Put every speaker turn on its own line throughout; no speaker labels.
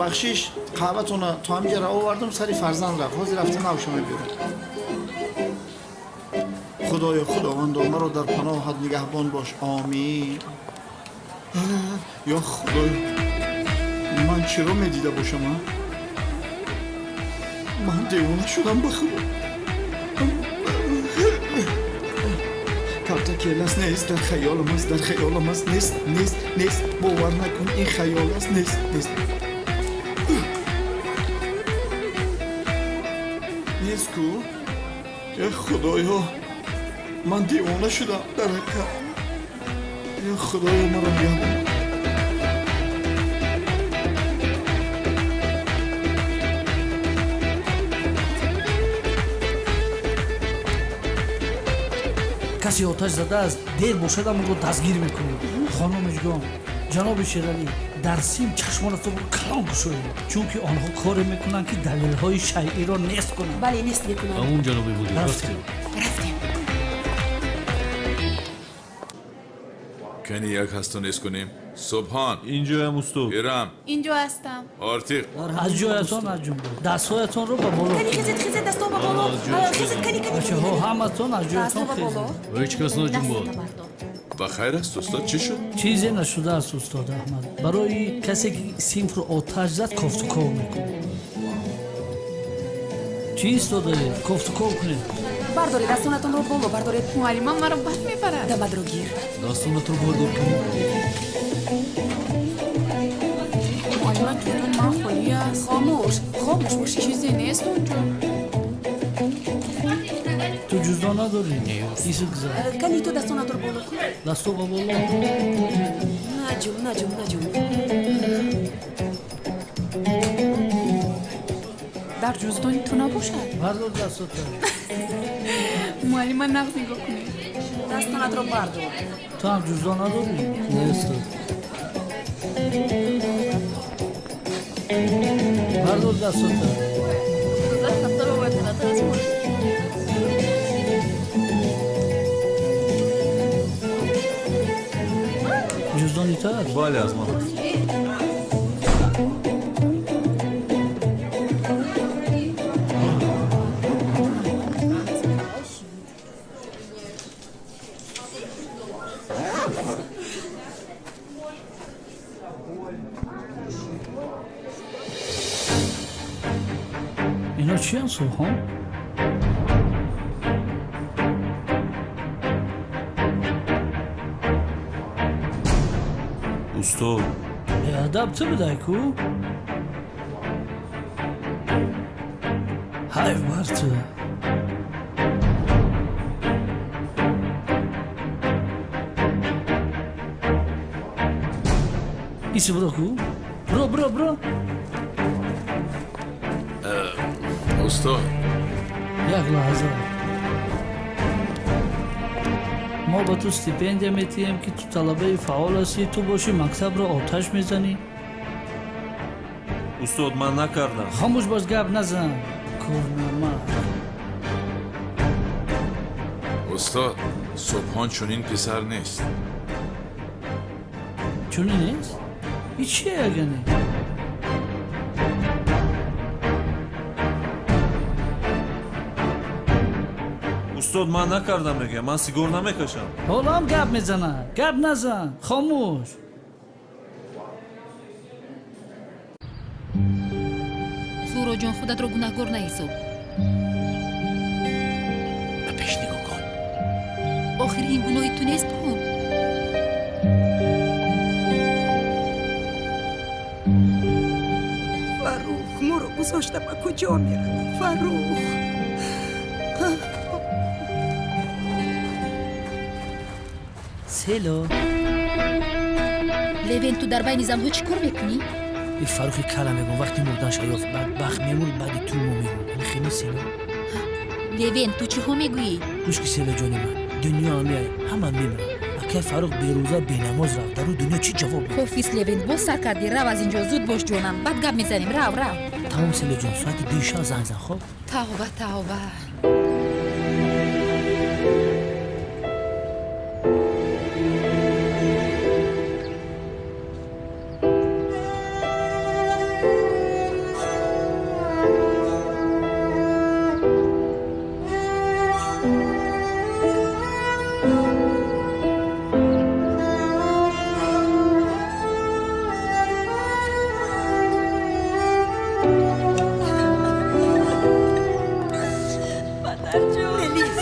Бахшиш, қаҳватона то ҳаминҷа овардум, сари фарзанд рафт. Ҳозир рафта навша мебиёрам. Худоё, худовандо, маро дар паноҳат нигаҳбон бош. Омин. Ё худоё, ман чиро медида бошам? А ман девона шудам, ба худо. Кавтаки элас нест, дар хаёлам аст, дар хаёлам аст. Нест, нест, нест, бовар накун, ин хаёл аст. Нест, нест, нест ку. Э худоё, ман девона шудам дар ҳақиқат. Э худоё, маро нигаҳбон.
Касе оташ задааст, дер бошад, амро дастгир мекунед. Хонум Мижгон, ҷаноби Шералӣ, дар сим чашмонатонро калон кушоед, чунки онҳо коре мекунанд, ки далелҳои шайъиро нест кунанд.
Бале, нест мекунанд.
Тамом, ҷаноби мудир.
Рафтем.
Рафтем.
Кани, як ҳасту нест кунем. Субҳон.
Инҷоям, устод.
Ирам.
Инҷо ҳастам.
Ортиқ.
Аз ҷоятон наҷунбед, дастҳоятонро ба боло.
Кани, хезед, хезед, дастҳо ба боло.
Аз ҷояш.
Хезед, кани, кани.
Бачаҳо, ҳаматон аз ҷоятон
Дастҳо ба боло.
хезед.
Ҳеҷ кас наҷунбод.
Дастата бардор.
Ба хайр аст, устод, чӣ шуд?
Чизе нашудааст, устод Аҳмад. Барои касе ки синфро оташ зад, кофтуков мекунед. Чӣ истодаед? Кофтуков кунед.
Бардоред, дастонатонро боло бардоред.
Муаллимам маро бад мебарад.
Дамадро гир.
Дастонатро бардор кунед.
Муаллима, ҷуздони ман холӣ аст.
Хомӯш, хомӯш бошед.
Чизе нест онҷо.
Ту ҷуздон надорӣ? Ису гузар.
Кани, ту дастонатро боло кун.
Дастҳо ба боло.
Наҷум, наҷум, наҷум.
Дар ҷуздони ту набошад.
Бардор дастото.
Муаллима, нағз нигоҳ кунед.
Дастонатро бардор.
Ту ҳам ҷуздон надорӣ? Не, устод. Бардор дастото. Ҷуздони ту аст?
Бале, аз ман аст.
Ино чиян, Субҳон?
Устод.
Беадаб, ту будай ку? Ҳайф бар ту. Иси, биро ку, биро, биро, биро.
Устод.
Як лаҳза. Мо ба ту стипендия метиҳем, ки ту талабаи фаъол ҳастӣ, ту бошӣ, мактабро оташ мезанӣ.
Устод, ман накардам.
Хомӯш бош, гап назан, кӯрнамак.
Устод, Субҳон чунин писар нест.
Чунин нест? И чие ягане?
Устод, ман накардам, мегӯям, ман сигор намекашам.
Ҳоло ҳам гап мезанад. Гап назан, хомӯш.
Суроҷон, худатро гунаҳкор наҳисоб.
Ба пеш нигоҳ кун.
Охир ин гуноҳи ту нест ку.
Фаррух, моро гузошта ба куҷо меравӣ, Фаррух?
Село.
Левен, ту дар байни занҳо чӣ кор мекунӣ?
И Фаррухи кала мегӯм, вақти мурдан шаёфт, бадбахт мемурд, баъди ту мо мемурд. Ин хеле, Село.
Левен, ту чиҳо мегӯӣ?
Гӯш ки, Село ҷони ман, дунё ҳамеай, ҳама мемирад. Акай Фаррух берӯза, бенамоз рафт, дар ӯ дунё чӣ ҷавоб медиҳад?
Кофист, Левен, боз сар кардӣ. Рав аз инҷо, зуд бош, ҷонам, баъд гап мезанем. Рав, рав.
Тамом, Село ҷон, соати 2 шаб занг зан, хоб.
Тавба, тавба.
Падарҷон. Мелис,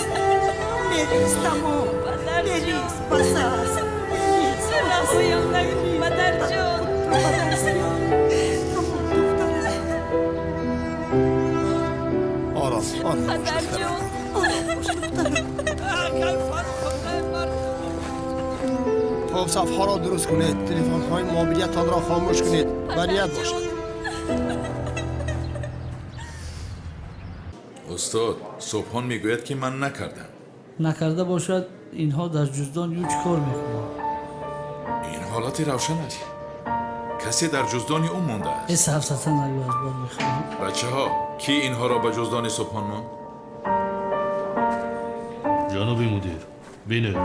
Мелис, тамом. Мелис, бас аст. Мелис,
Раҳоям накун, падарҷон.
Худро ба даст биёр. Тамом, духтарам.
Ором, ором бош, духтарам.
Падарҷон.
Ором бош, духтарам.
Хуб, сафҳаро дуруст кунед, телефонҳои мобилиятонро хомӯш кунед. Барият бошад.
Устод, Субҳон мегӯяд, ки ман накардам.
Накарда бошад, инҳо дар ҷуздон ю чӣ кор мекунанд?
Ин ҳолати равшан аст. Касе дар ҷуздони ӯ мондааст.
Э, сафсата нагӯ, аз бод мехӯрам.
Бачаҳо, кӣ инҳоро ба ҷуздони Субҳон монд?
Ҷаноби мудир, бинед,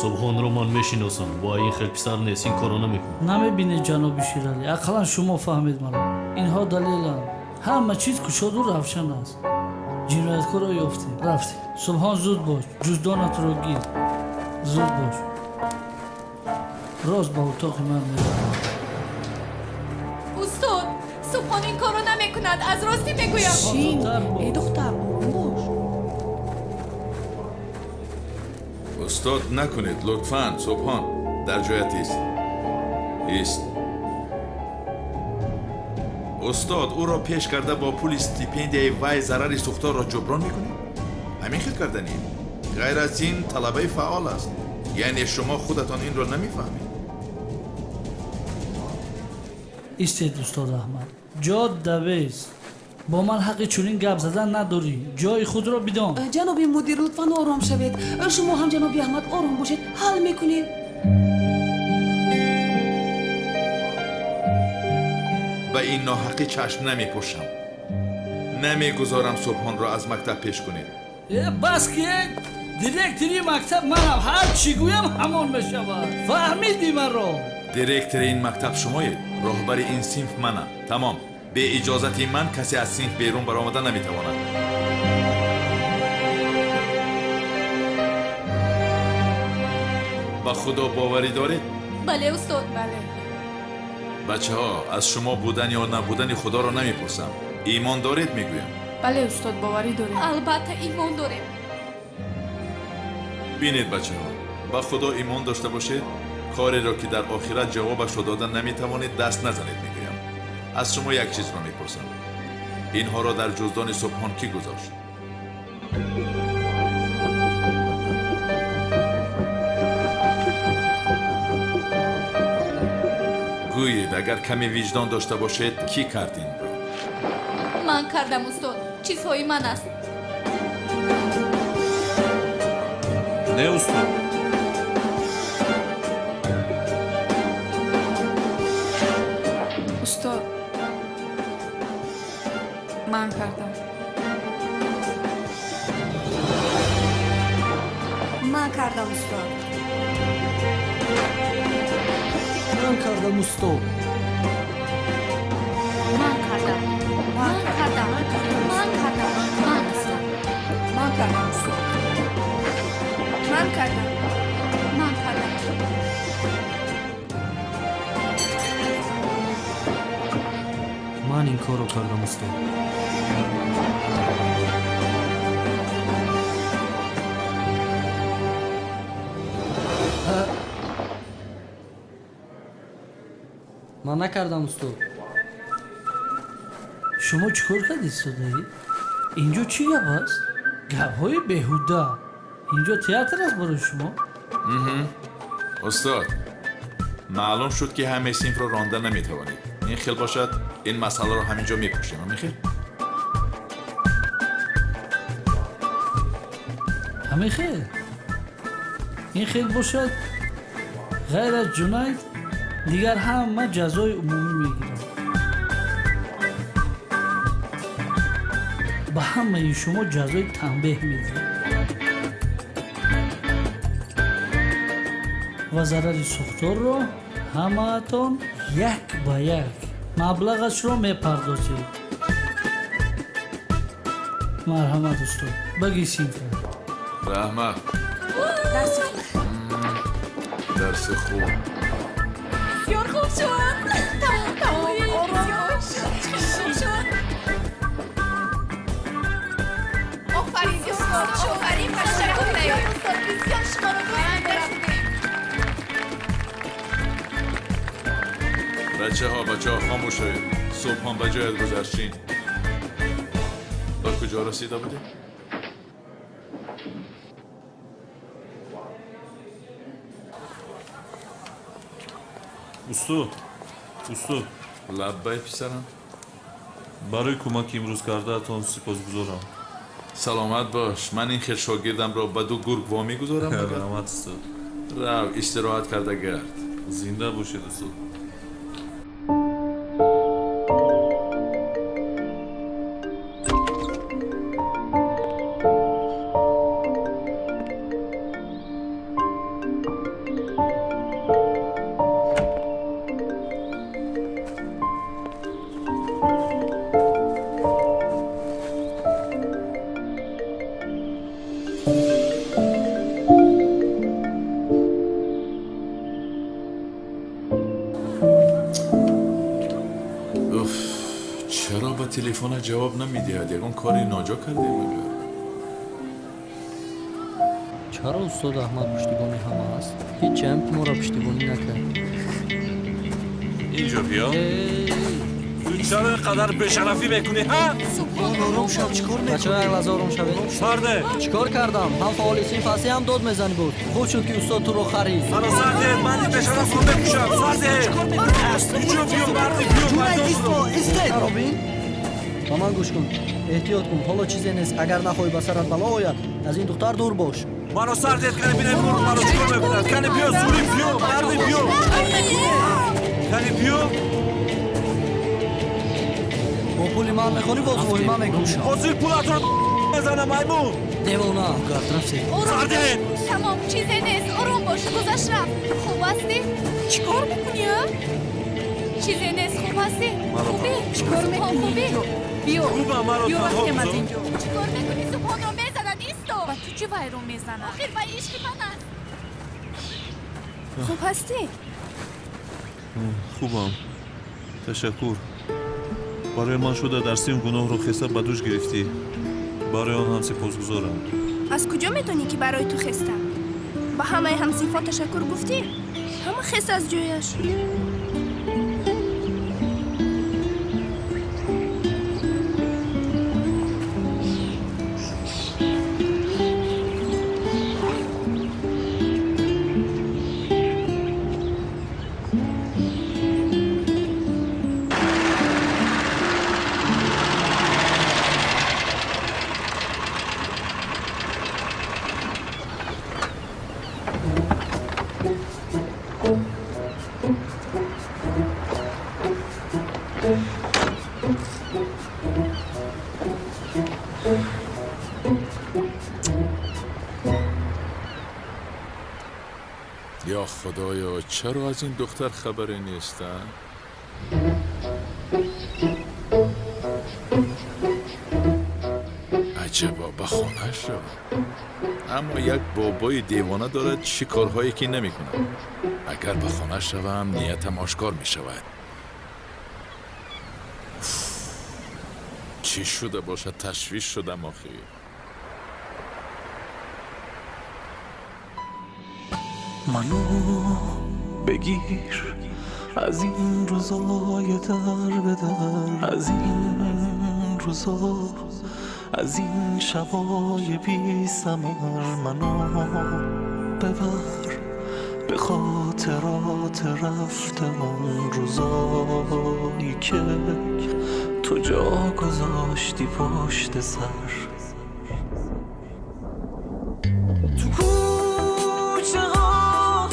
Субҳонро ман мешиносам. Ва ин хел писар нест, ин корро намекунад.
Намебинед, ҷаноби Ширалӣ, ақаллан шумо фаҳмед маро. Инҳо далеланд, ҳама чиз кушоду равшан аст. Ҷинояткорро ёфтем, рафтем. Субҳон, зуд бош, ҷуздонатро гир, зуд бош, рост ба утоқи ман меравам.
Устод, Субҳон ин корро намекунад, аз ростӣ мегӯям.
Шин, э духтар, ором бош.
Устод, накунед, лутфан. Субҳон, дар ҷоят ист, ист. Устод, ӯро пеш карда бо пули стипендияи вай зарари сӯхторро ҷуброн мекунед? Ҳамин хел карданӣ? Ғайр аз ин, талабаи фаъол аст. Яъне шумо худатон инро намефаҳмед?
Истед, устод Аҳмад, ҷо давест. Бо ман ҳаққи чунин гап задан надорӣ, ҷои худро бидон.
Ҷаноби мудир, лутфан ором шавед. Шумо ҳам, ҷаноби Аҳмад, ором бошед, ҳал мекунем.
Ба ин ноҳақӣ чашм намепӯшам. Намегузорам Субҳонро аз мактаб пеш кунед.
Э, бас ки, директори мактаб манам, ҳар чӣ гӯям, ҳамон мешавад. Фаҳмидӣ маро?
Директори ин мактаб шумоед, роҳбари ин синф манам. Тамом. Бе иҷозати ман касе аз синф берун баромада наметавонад. Ба Худо боварӣ доред?
Бале, устод. Бале.
Бачаҳо, аз шумо будан ё набудани Худоро намепурсам. Имон доред, мегӯям.
Бале, устод, боварӣ дорем. Албатта, имон дорем.
Бинед, бачаҳо, ба Худо имон дошта бошед, кореро, ки дар охират ҷавобашро дода наметавонед, даст назанед, мегӯям. Аз шумо як чизро мепурсам: инҳоро дар ҷуздони Субҳон кӣ гузошт? Гӯед, агар каме виҷдон дошта бошед, кӣ кард инро?
Ман кардам, устод, чизҳои ман аст.
Не, устод.
Устод, ман кардам.
Ман кардам, устод.
Ман кардам, устод.
Ман кардам, ман кардам, ман кардам, ман кардам.
Ман кардам, устод.
Ман кардам, ман кардам.
Ман ин корро кардам, устод.
Ман накардам, устод.
Шумо чӣ кор кардед, содаӣ? Инҷо чӣ гап аст? Гапҳои беҳуда. Инҷо театр аст барои шумо?
Устод, маълум шуд, ки ҳамаи синфро ронда наметавонед. Ин хел бошад, ин масъаларо ҳамин ҷо мепӯшем. Ҳамин хел.
Ҳамин хел. Ин хел бошад, ғайр аз Ҷунайд дигар ҳама ҷазои умумӣ мегиранд. Ба ҳамаи шумо ҷазои танбеҳ медиҳам ва зарари сӯхторро ҳамаатон як ба як маблағашро мепардозед. Марҳамат, устод, баги синфа.
Раҳмат.
Дарси хуб.
Дарси хуб.
Бисёр хуб шуд. Тамом, тамом.
Ором бош.
Хуб шуд. Офарин, устод, офарин, ташаккур устод, бисёр шуморо дӯст медорам.
Бачаҳо, бачаҳо, хомӯш шавед. Субҳон ба ҷоят гузашт. Чин ба куҷо расида будем?
Устод, устод.
Лаббай, писарам.
Барои кӯмаки имрӯз кардаатон сипосгузорам.
Саломат бош. Ман ин хел шогирдамро ба ду гург вомегузорам магар?
Раҳмат, устод.
Рав, истироҳат карда гард.
Зинда бошед, устод.
Уф, чаро ба телефона ҷавоб намедиҳад? Ягон кори ноҷо кардем магар?
Чаро устод Аҳмад пуштибони ҳама аст? Ҳечам ки моро пуштибонӣ накард.
Инҷо биё. Ту чаро ин қадар бешарафӣ мекунӣ, ҳа?
Ором шав, чӣ кор
Бачаҳо, як лаҳза ором шавед.
Марде!
Чӣ кор кардам? Ҳам фаъоли синф ҳастӣ, ҳам дод мезанӣ. Буд хуб шуд, ки устод туро харид.
Маро сар диҳед, ман ин бешарафро мекушам. Сар диҳед. Инҷо биё, марде, биё, пайдо шудам.
Робин, ба ман гӯш кун, эҳтиёт кун. Ҳоло чизе нест. Агар нахоҳӣ ба сарат бало ояд, аз ин духтар дур бош.
Маро сар диҳед, кани бинем гург маро чӣ кор мекунад. Кани биё, зурӣ, биё, марде, биё. Кани биё.
Бо пули ман мехонӣ, боз воҳима мекунӣ.
Ҳозир пулатро мезанам, маймун.
Девона.
Сар диҳед.
Тамом, чизе нест, ором бош, гузашт, рафт. Хуб ҳастӣ?
Чӣ кор мекунӣ, а?
Чизе нест, хуб ҳастӣ?
Маро
Хубӣ?
Чӣ кор
Субҳон,
мекунӣ
хубӣ?
инҷо? Биё.
Хубам, маро
Биё,
танҳо
рафтем аз
гузор.
инҷо.
Чӣ кор мекунӣ? Субҳонро мезанад, исто.
Ба ту чӣ вайро мезанад?
Охир вай ишқи ман аст.
Хуб ҳастӣ?
Хубам, ташаккур. Барои ман шуда дар синф гуноҳро хеста ба дӯш гирифтӣ, барои он ҳам сипосгузорам.
Аз куҷо медонӣ, ки барои ту хестам? Ба ҳамаи ҳамсинфон ташаккур гуфтӣ? Ҳама хест аз ҷояш.
Ё худоё, чаро аз ин духтар хабаре нест, а? Аҷабо, ба хонааш равам, аммо як бобои девона дорад, чӣ корҳое ки намекунад. Агар ба хонааш равам, ниятам ошкор мешавад. Чӣ шуда бошад? Ташвиш шудам охӣ.
منو بگیر از این روزای در به در، از این روزا، از این شبای بی ثمر. منو ببر به خاطرات رفته، اون روزایی که تو جا گذاشتی پشت سر. تو کوچه ها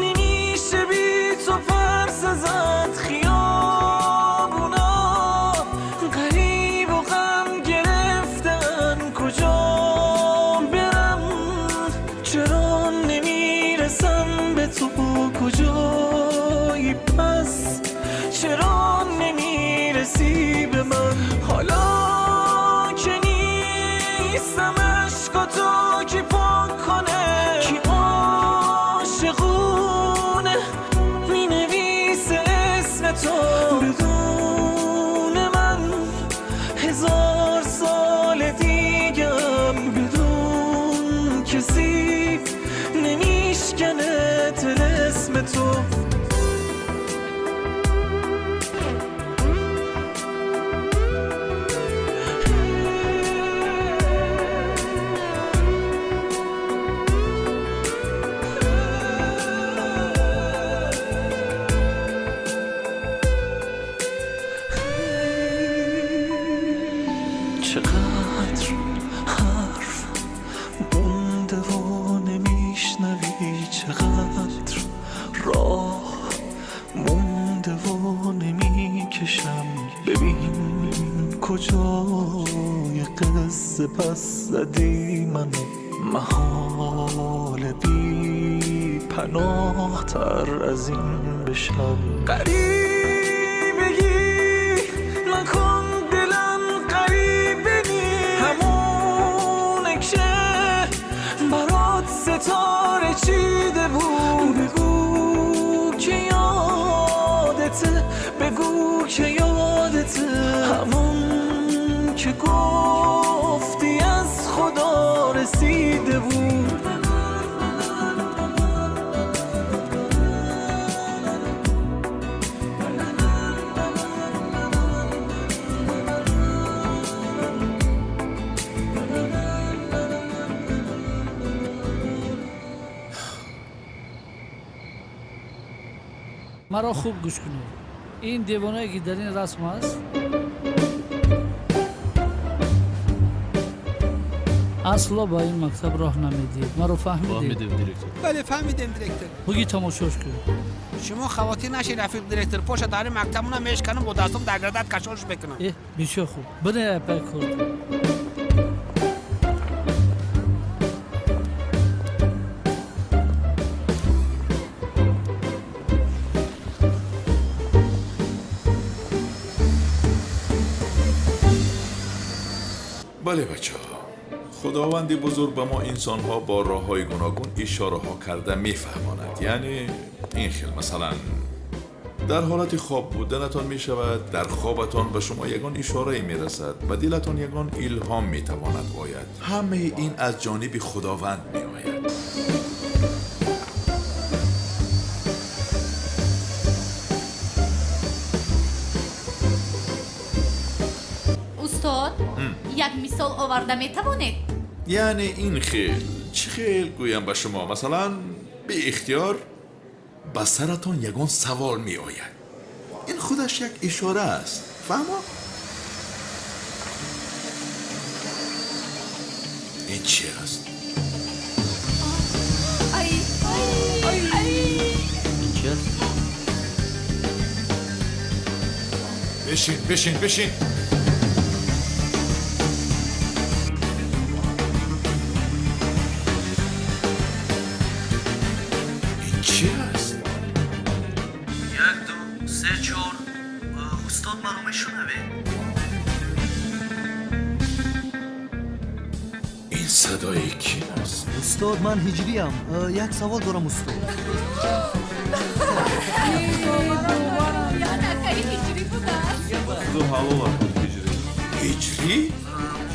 نمیشه بی تو پرسه زد، خیابونا غریب و غم گرفتن. کجا برم؟ چرا نمیرسم به تو؟ کجایی پس؟ چرا نمیرسی به من؟ حالا که نیستم، اشکاتو کی پاک کنه؟ کی عاشقونه مینویسه اسم تو؟ بدون من هزار سال دیگم تو. چقدر حرف مونده و نمیشنوی، چقدر راه مونده و نمیکشم. ببین کجای قصه پس زدی منو، محال بی پناه تر از این بشم. غریبگی نکن دلم غریبه نی، همونه که برات ستاره چیده بود. بگو که یادته، بگو که یادته، همون که گفتی از خدا رسیده بود.
маро хуб гӯш кунед. Ин девонае ки дар ин расм аст, асло ба ин мактаб роҳ намедиҳед. Маро фаҳмидед?
Фаҳмидем, директор.
Бале, фаҳмидем, директор.
Буги тамошош кун.
Шумо хавотир нашед, рафиқ директор, поша дар ин мактабуна мешканам, бо дастом дар градат кашолш мекунам.
Э, бисёр хуб, бинай пай кор.
Бале, бачаҳо, худованди бузург ба мо инсонҳо бо роҳҳои гуногун ишораҳо карда мефаҳмонад. Яъне ин хел, масалан, дар ҳолати хоб буданатон мешавад, дар хобатон ба шумо ягон ишорае мерасад, ба дилатон ягон илҳом метавонад ояд. Ҳамаи ин аз ҷониби худованд меояд.
Устод, як мисол оварда метавонед?
Яъне ин хел, чӣ хел гӯям ба шумо, масалан, беихтиёр ба саратон ягон савол меояд. Ин худаш як ишора аст, фаҳмо? Ин чи аст?
Ин чи аст?
Бишин, бишин, бишин. Ин чи аст?
1, 2, 3, 4. Устод, маро мешунавед?
Ин садои кӣ аст?
Устод, ман ҳиҷриям. Як савол дорам, устод.
Худо ҳалолат буд, ҳиҷрӣ.
Ҳиҷрӣ?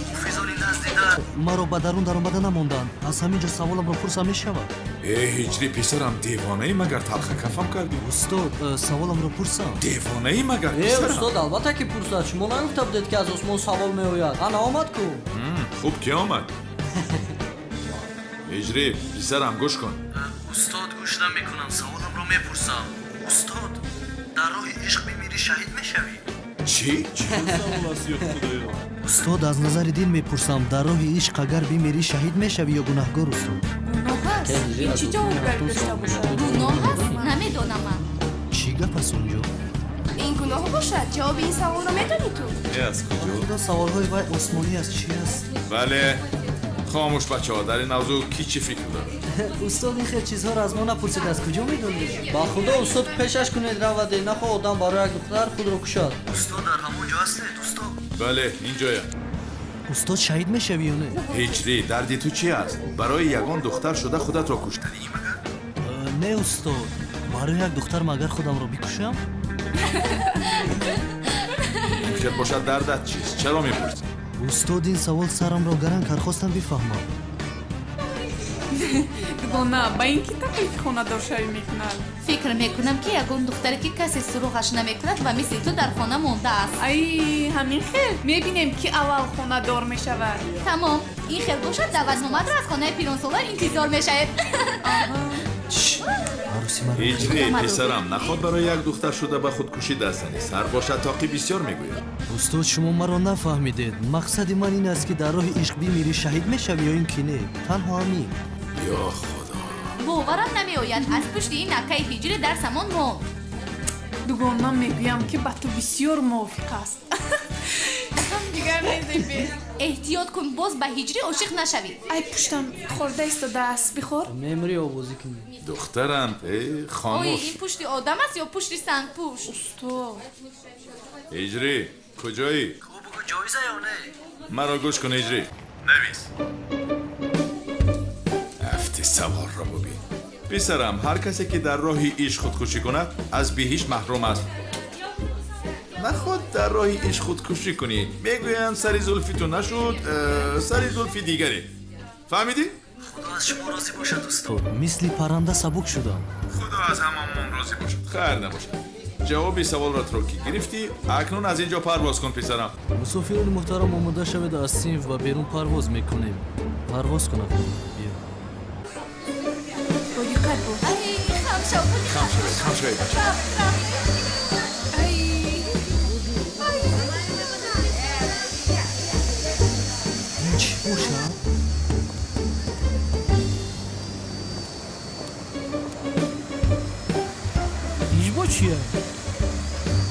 Муҳофизони назди дар
маро ба дарун даромада намонданд. Аз ҳамин ҷо саволамро пурсам мешавад?
Э, ҳиҷрӣ, писарам, девонаӣ магар? Талхакафам кардӣ?
Устод, саволамро пурсам?
Девонаӣ магар,
Э,
писарам?
устод, албатта ки пурсад. Шумо нагуфта будед, ки аз осмон савол меояд? Ана омад ку.
Хуб ки омад. Ҳиҷрӣ, писарам, гӯш кун.
Устод, гӯш намекунам, саволамро мепурсам. Устод, дар роҳи ишқ бимирӣ, шаҳид мешавӣ?
Чӣ?
Чӣ савол аст, ё худоё?
Устод, аз назари дин мепурсам, дар роҳи ишқ агар бимирӣ, шаҳид мешавӣ ё гунаҳгор, устод?
Гуноҳ аст.
Ин чӣ ҷавобгар дошта бошад?
Гуноҳ аст? Намедонам ман.
Чӣ гап аст онҷо?
Ин гуноҳ бошад? Ҷавоби ин саволро медонӣ ту?
Э, аз куҷо?
Худо, саволҳои вай осмонӣ аст. Чӣ аст?
Бале, хомӯш, бачаҳо. Дар ин мавзӯъ кӣ чӣ фикр дорад?
Устод, ин хел чизҳоро аз мо напурсед, аз куҷо медонед?
Ба худо, устод, пешаш кунед, раваде. Нахоҳ одам барои як духтар худро кушад.
Устод, дар ҳамон ҷо ҳастед, устод?
Бале, инҷоям.
Устод, шаҳид мешавӣ ё не?
Ҳиҷрӣ, дарди ту чи аст? Барои ягон духтар шуда худатро куштанӣ магар?
Не, устод, барои як духтар магар худамро бикушам?
Ин хел бошад, дардат чист? Чаро мепурсӣ?
Устод, ин савол сарамро гаранг кард, хостам бифаҳмам.
Дугона, ба ин ки таклифи хонадоршавӣ мекунад?
Фикр мекунам, ки ягон духтаре, ки касе суроғаш намекунад ва мисли ту дар хона мондааст.
Ай, ҳамин хел мебинем, ки аввал хонадор мешавад.
Тамом, ин хел бошад, даъватномаатро аз хонаи пиронсолар интизор мешавед.
Ҳиҷрӣ, писарам, наход барои як духтар шуда ба худкушӣ даст занӣ. Сар бошад тоқӣ бисёр мегӯяд.
Устод, шумо маро нафаҳмидед. Мақсади ман ин аст, ки дар роҳи ишқ бимирӣ, шаҳид мешавӣ ё ин ки не? Танҳо ҳамин.
Ё Худо!
Боварам намеояд, аз пушти ин акаи Ҳиҷрӣ дарсамон монд.
Дугона, мегӯям, ки ба ту бисёр мувофиқ аст. Дигар мезебе.
Эҳтиёт кун, боз ба Ҳиҷрӣ ошиқ нашавӣ.
Ай, пуштам хӯрда истодааст, бихӯр.
Мемри, овозӣ кунӣ.
Духтарам, э.
Ой.
Хомӯш.
Ин пушти одам аст ё пушти сангпушт?
Устод.
Ҳиҷрӣ, куҷоӣ?
Ҷоиза ё не?
Маро гӯш кун, Ҳиҷрӣ, навис. Афти саволро бубин, писарам. Ҳар касе ки дар роҳи ишқ худкушӣ кунад, аз биҳишт маҳрум аст. Наход дар роҳи ишқ худкушӣ кунӣ. Мегӯянд, сари зулфи ту нашуд, сари зулфи дигаре. Фаҳмидӣ?
Худо аз шумо розӣ бошад, устод.
Мисли парранда сабук шудам.
Худо аз ҳамамон розӣ бошад. Хайр набошад. Ҷавоби саволро туро ки гирифтӣ, акнун аз ин ҷо парвоз кун, писарам.
Мусофирони муҳтарам, омода шавед, аз синф ба берун парвоз мекунем. Парвоз кунад, биё.
Бо диққат бош.
Ай, хам шав.
Хам шавед, хам шавед, бача.
Рафт, рафт.
Ай.
Ин чӣ бошад?
Ижбо чия?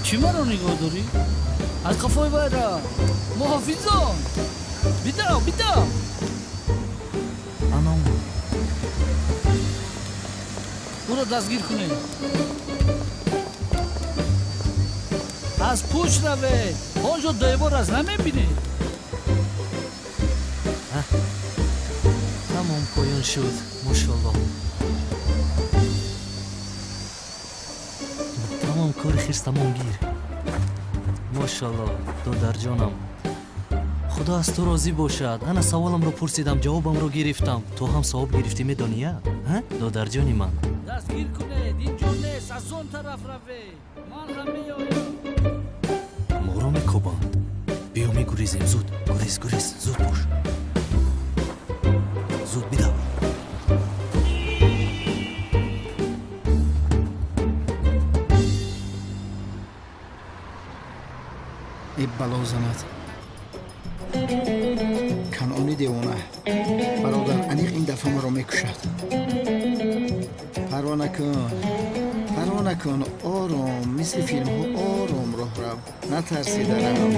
Чӣ маро нигоҳ дорӣ? Аз қафои вайра, муҳофизон, бидав, бидав!
Анам.
Ӯро дастгир кунед. Аз пушт равед, он ҷо девор аст, намебинед?
Тамом, поён шуд, мошолло. Тамом, кори хирс тамом, гир. Мошалло, додарҷонам, Худо аз ту розӣ бошад. Ана, саволамро пурсидам, ҷавобамро гирифтам, ту ҳам савоб гирифтӣ, медонӣ, а, додарҷони ман?
Дастгир кунед, ин ҷо нест, аз он тараф равед, ман ҳам меоям.
Моро мекобанд, биё, мегурезем. Зуд гурез, гурез, зуд бош, зуд бидав.
Э, бало занад Канъони девона. Бародар, аниқ ин дафъа маро мекушад. Парво накун, парво накун, ором, мисли филмҳо ором роҳ рав, натарси, дарам.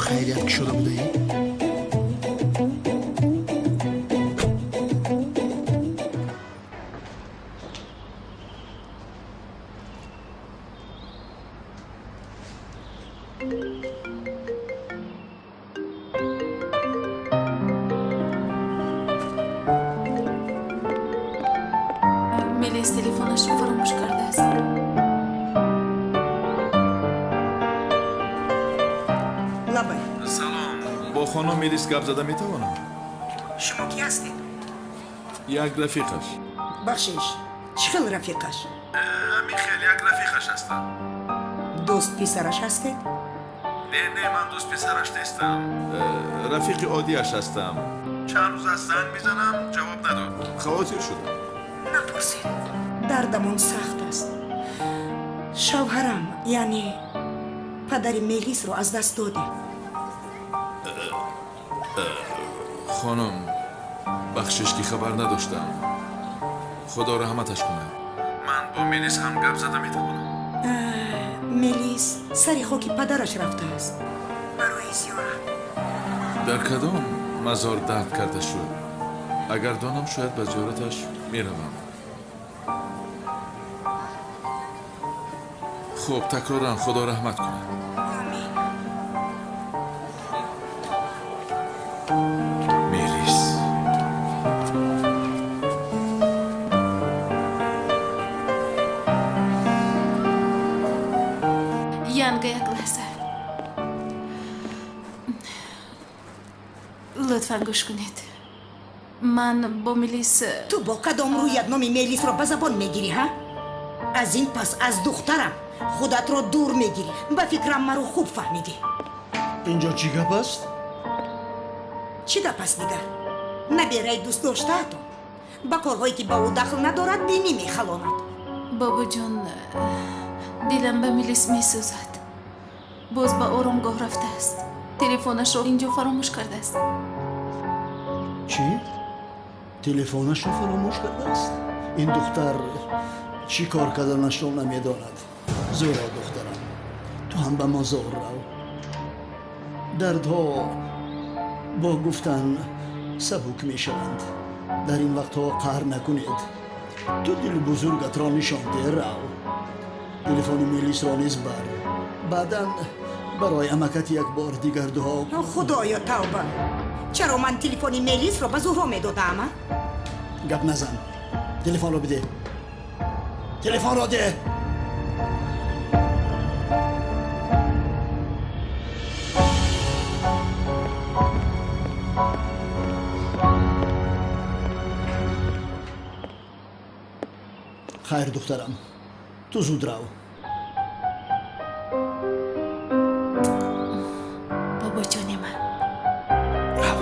Хайрият, ки шуда будаӣ?
Мелис телефонашро фаромӯш кардааст.
Лабай.
Салом, бо хонум Мелис гап зада метавонам?
Шумо кӣ ҳастед?
Як рафиқаш.
Бахшиш, чӣ хел рафиқаш?
Ҳамин хел, як рафиқаш ҳастам.
Дӯст писараш ҳастед?
Не, не, ман дӯст писараш нестам. Рафиқи оддиаш ҳастам. Чанд рӯз аст занг мезанам, ҷавоб надод, хавотир шудам.
Напурсед, дардамон сахт аст. Шавҳарам, яъне падари Мелисро аз даст додем.
Хонум, бахшиш, ки хабар надоштам. Худо раҳматаш кунад. Ман бо Мелис ҳам гап зада метавонам?
Мелис сари хоки падараш рафтааст барои зиёрат.
Дар кадом мазор дафн карда шуд? Агар донам, шояд ба зиёраташ меравам. Хуб, такроран Худо раҳмат кунад.
Омин.
Мелис.
Янга, як лаҳза. Лутфан гӯш кунед. Ман бо Мелис.
Ту бо кадом рӯят номи Мелисро ба забон мегирӣ, ҳа? Аз ин пас аз духтарам худатро дур мегирӣ. Ба фикрам, маро хуб фаҳмидӣ.
Инҷо чӣ гап аст?
Чӣ гап аст дигар? Набераи дӯстдоштаатон ба корҳое, ки ба ӯ дахл надорад, бинӣ мехалонад.
Бобоҷон, дилам ба Мелис месӯзад. Боз ба оромгоҳ рафтааст. Телефонашро инҷо фаромӯш кардааст.
Чӣ? Телефонашро фаромӯш кардааст? Ин духтар чӣ кор карданашро намедонад. Зӯро, духтарам, ту ҳам ба мозор рав. Дардҳо бо гуфтан сабук мешаванд. Дар ин вақтҳо қаҳр накунед. Ту дили бузургатро нишон деҳ, рав. Телефони Мелисро низ бар. Баъдан барои амакат як бор дигар дуо.
Худоё, тавба! Чаро ман телефони Мелисро ба Зуҳро медодаам, а?
Гап назан, телефонро бидеҳ, телефонро деҳ. Хайр, духтарам, ту зуд рав.
Бобоҷони ман.
Рав.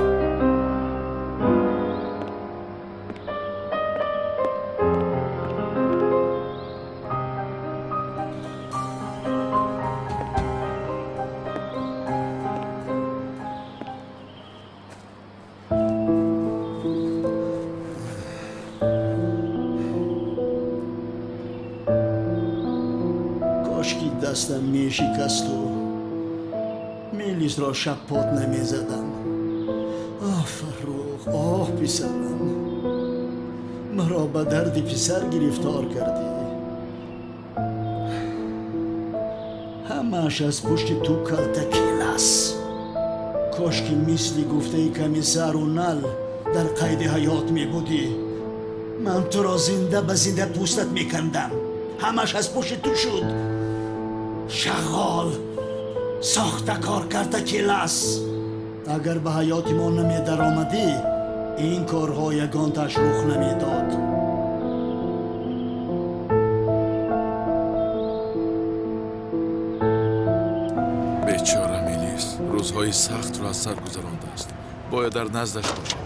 Кошки дастам мешикасту Мелисро шаппот намезадам. Оҳ, Фаррух, оҳ, писарам, маро ба дарди писар гирифтор кардӣ. Ҳамааш аз пушти ту калтакилас. Кошки мисли гуфтаи комиссару нал дар қайди ҳаёт мебудӣ. Ман туро зинда ба зинда пӯстат мекандам. Ҳамаш аз пушти ту шуд. Шағғол, сохтакор, картакилас. Агар ба ҳаёти мо намедаромадӣ, ин корҳо ягонташ рух намедод.
Бечора Мелис рӯзҳои сахтро аз сар гузарондааст. Бояд дар наздаш бошам.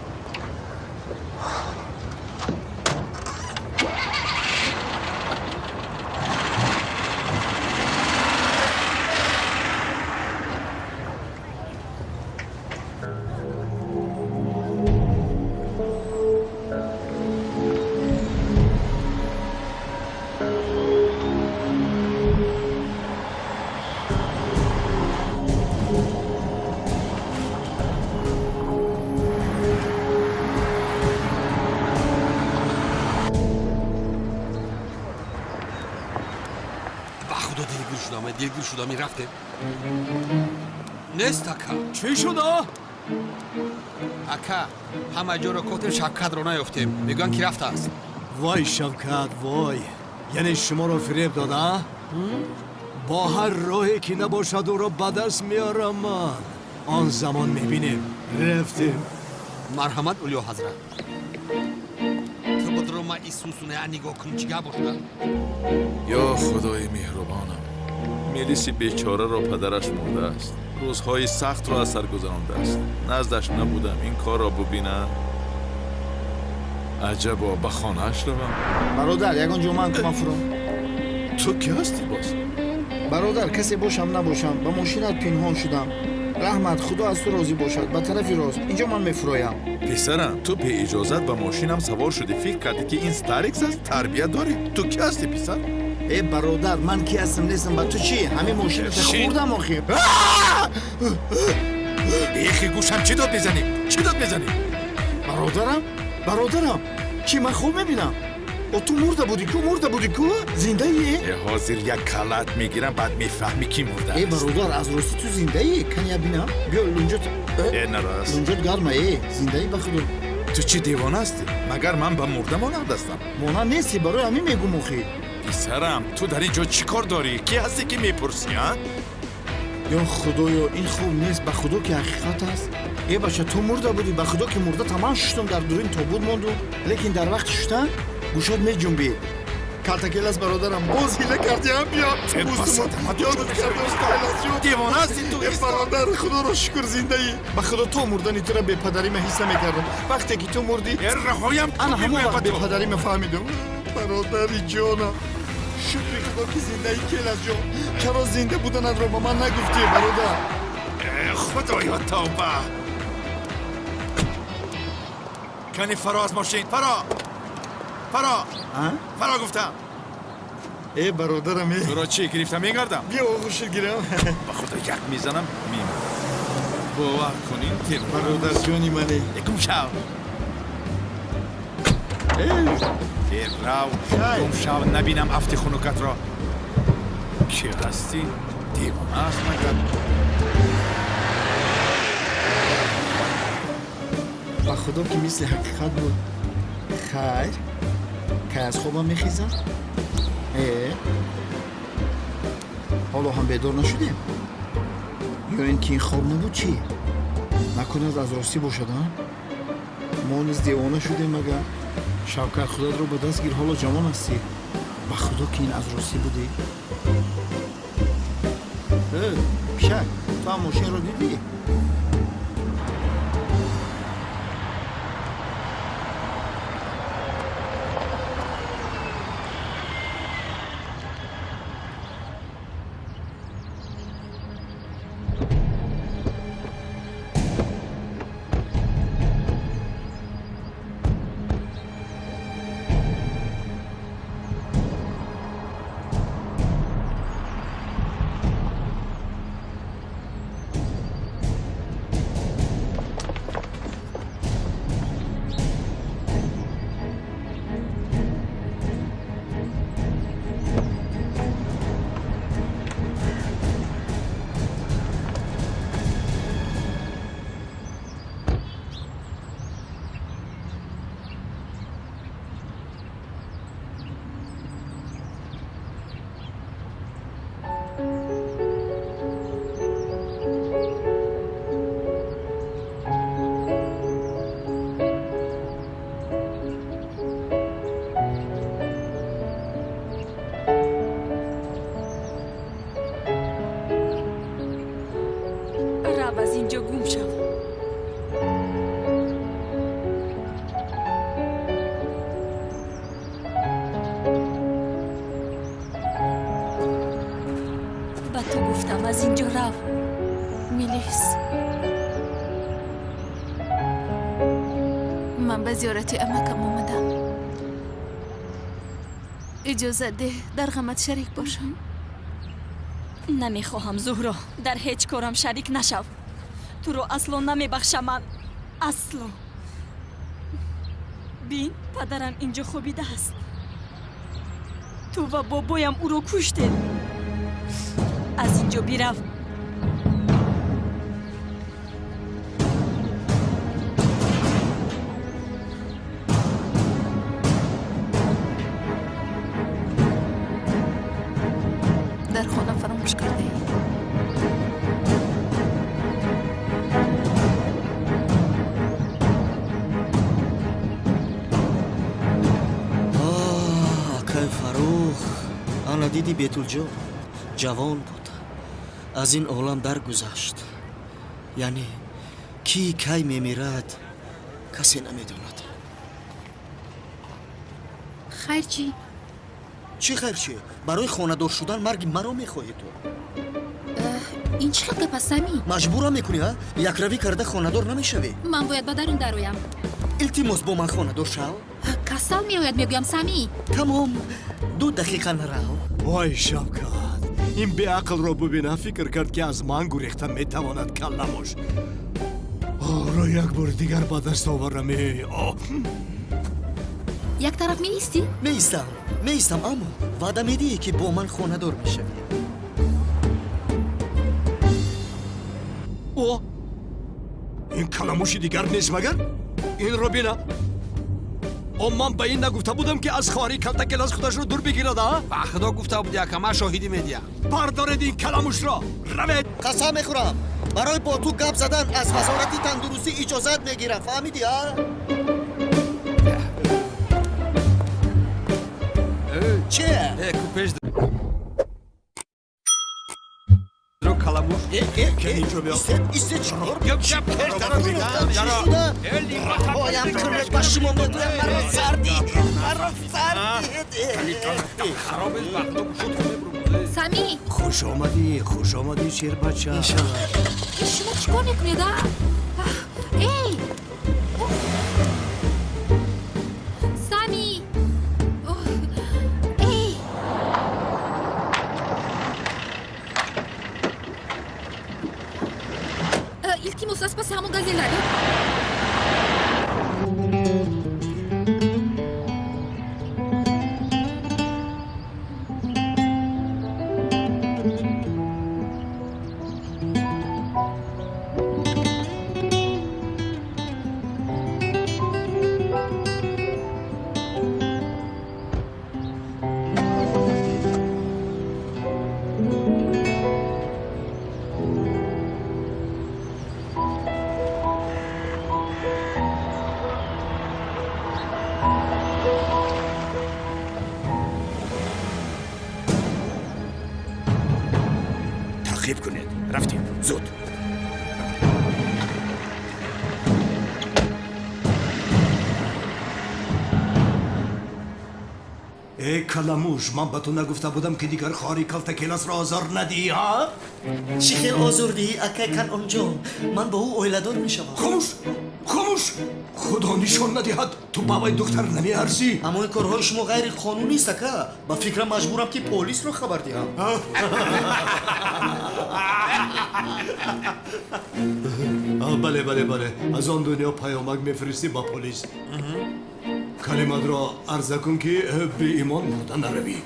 Ба худо, дилгир шудам, дилгир шудам. Рафтем, нест, ака.
Чӣ шуда?
Ака, ҳама ҷоро кофтем, Шавкатро наёфтем. Мегӯянд, ки рафтааст.
Вой, Шавкат, вой! Яъне шуморо фиреб дода? Бо ҳар роҳе ки набошад, ӯро ба даст меорам ман. Он замон мебинем. Рафтем.
Марҳамат, Улё ҳазрат. Ту будро, ма исусуная нигоҳ кун, чӣ гап бошад.
Ё худои меҳрубонам, Мелиси бечораро падараш мурдааст, рӯзҳои сахтро аз сар гузарондааст. Наздаш набудам, ин корро бубинам. Аҷабо, ба хонааш равам.
Бародар, ягон ҷо ман кумак фуром.
Ту кӣ ҳастӣ боз?
Бародар, касе бошам набошам, ба мошинат пинҳон шудам. Раҳмат, худо аз ту розӣ бошад. Ба тарафи рост инҷо ман мефуроям.
Писарам, ту беиҷозат ба мошинам савор шудӣ. Фикр кардӣ, ки ин Старикс аст? Тарбия дорӣ? Ту кӣ ҳастӣ, писар?
Э, бародар, ман ки ҳастам нестам, ба ту чӣ? Ҳамин мошината
Шин.
хӯрдам охир.
Бехи гӯшам, чӣ дод мезанӣ? Чӣ дод мезанӣ?
Бародарам, бародарам, чӣ, ман хоб мебинам? О, ту мурда будӣ ку, мурда будӣ ку, зиндаӣ?
Э, ҳозир як калат мегирам, баъд мефаҳмӣ, кӣ
Э,
мурдааст.
бародар, аз рости ту зиндаӣ? Кани бинам, биё, лунҷот.
Э, нарас.
Лунҷот гарма. Э, зиндаӣ, ба худо.
Ту чӣ, девона ҳастӣ? Магар ман ба мурда монанд ҳастам?
Монанд нестӣ, барои ҳамин мегум охи.
Писарам, ту дар ин ҷо чӣ кор дорӣ? Кӣ ҳастӣ, ки мепурсӣ, а?
Ё худоё, ин хоб нест, ба худо ки ҳақиқат аст. Э бача, ту мурда будӣ, ба худо ки мурда тамам шуштум, дар дурин тобут мондум, лекин дар вақти шуштан гӯшот меҷунбид. Калтакелас бародарам, боз ҳила кардиам, биё.
Девона ҳастӣ ту?
Э бародар, худоро шукр зиндаӣ. Ба худо то мурдани тура бепадарӣ ма ҳис намекардам. Вақте ки ту мурдӣ,
раҳоям,
ана ҳамон вақт бепадарӣ ма фаҳмидам. Бародари ҷонам, шукри худо ки зиндаӣ. Келасҷон, чаро зинда буданатро ба ман нагуфтӣ, бародар?
Худоё, тавба! Кани фаро аз мошин, фаро, фаро, фаро гуфтам.
Э бародарам, э
туро чӣ гирифта мегардам?
Биё оғӯшит гирам.
Ба худо як мезанам, мемонам. Бовар кунин,
бародарҷони мане.
Гум шав. Э рав, гум шав, набинам афти хунукатро. Кӣ ҳастӣ? Девона аст магар?
Ба худо ки мисли ҳақиқат буд. Хайр, кай аз хобам мехезам? Э, ҳоло ҳам бедор нашудем? Ё ин ки ин хоб набуд, чӣ? Накунад аз ростӣ бошад, а? Мо низ девона шудем магар? Шавкат, худатро ба даст гир, ҳоло ҷавон ҳастӣ. Ба худо ки ин аз ростӣ будӣ. Э, пишак, ту ҳам мошинро дидӣ?
Рав, аз инҷо гум шав. Ба ту гуфтам, аз инҷо рав.
Мелис, ман ба зиёрати амакам омадам. Иҷозат деҳ дар ғамат шарик бошам.
Намехоҳам, Зуҳро, дар ҳеҷ корам шарик нашав. Туро асло намебахшам ман, асло. Бин, падарам инҷо хобидааст. Ту ва бобоям ӯро куштед. Аз инҷо бирав.
Дар хона фаромӯш кардаӣ.
Акай Фаррух, ана диди, Бетулҷон ҷавон буд, аз ин олам даргузашт. Яъне кӣ кай мемирад, касе намедонад.
Хайр чӣ?
Чӣ хайр чӣ? Барои хонадор шудан марги маро мехоҳӣ ту?
Ин чӣ хел гап аст, Самӣ?
Маҷбурам мекунӣ, а? Якравӣ карда хонадор намешавӣ.
Ман бояд ба дарун дароям.
Илтимос, бо ман хонадор шав.
Касал меояд, мегӯям, Самӣ.
Тамом, 2 дақиқа нарав.
Вой, Шавкат, ин беақлро бубина, фикр кард, ки аз ман гурехта метавонад. Калламош ро як бори дигар ба даст оварам.
Як тараф меистӣ?
Меистам, меистам, аммо ваъда медиҳӣ, ки бо ман хонадор мешавӣ?
О, ин каламуши дигар нест магар? Инро бина. О, ман ба ин нагуфта будам, ки аз хоҳари Калтакелас худашро дур бигирад, а?
Ба худо гуфта буди, ака, ман шоҳидӣ медиҳам.
Бардоред ин каламушро, равед!
Қасам мехӯрам, барои бо ту гап задан аз вазорати тандурустӣ иҷозат мегирам, фаҳмидӣ, а? Че?
Ку пеш дро каламуш.
Исте, чикор? Поям кунед, ба шумо мегӯям, маро сардид, маро сардид.
Сами!
Хуш омадӣ, хуш омадӣ, шербача.
Шумо чӣ кор мекунед, а? Эй, Сами! Эй! Илтимос, аз паси ҳамон газел равед.
Таъқиб кунед, рафтем, зуд.
Э, каламуш, ман ба ту нагуфта будам, ки дигар хоҳари Калтакеласро озор надиҳӣ, ҳа?
Чӣ хел озор диҳӣ, акай Канъонҷон? Ман бо ӯ оиладор мешавам.
Хомӯш, хомӯш! Худо нишон надиҳад, ту ба вай духтар намеарзӣ.
Аммо ин корҳои шумо ғайриқонунист, ака. Ба фикрам, маҷбурам, ки полисро хабар диҳам.
Бале, бале, бале, аз он дунё паёмак мефиристӣ ба полис. Калиматро арза кун, ки беимон мурда наравӣ.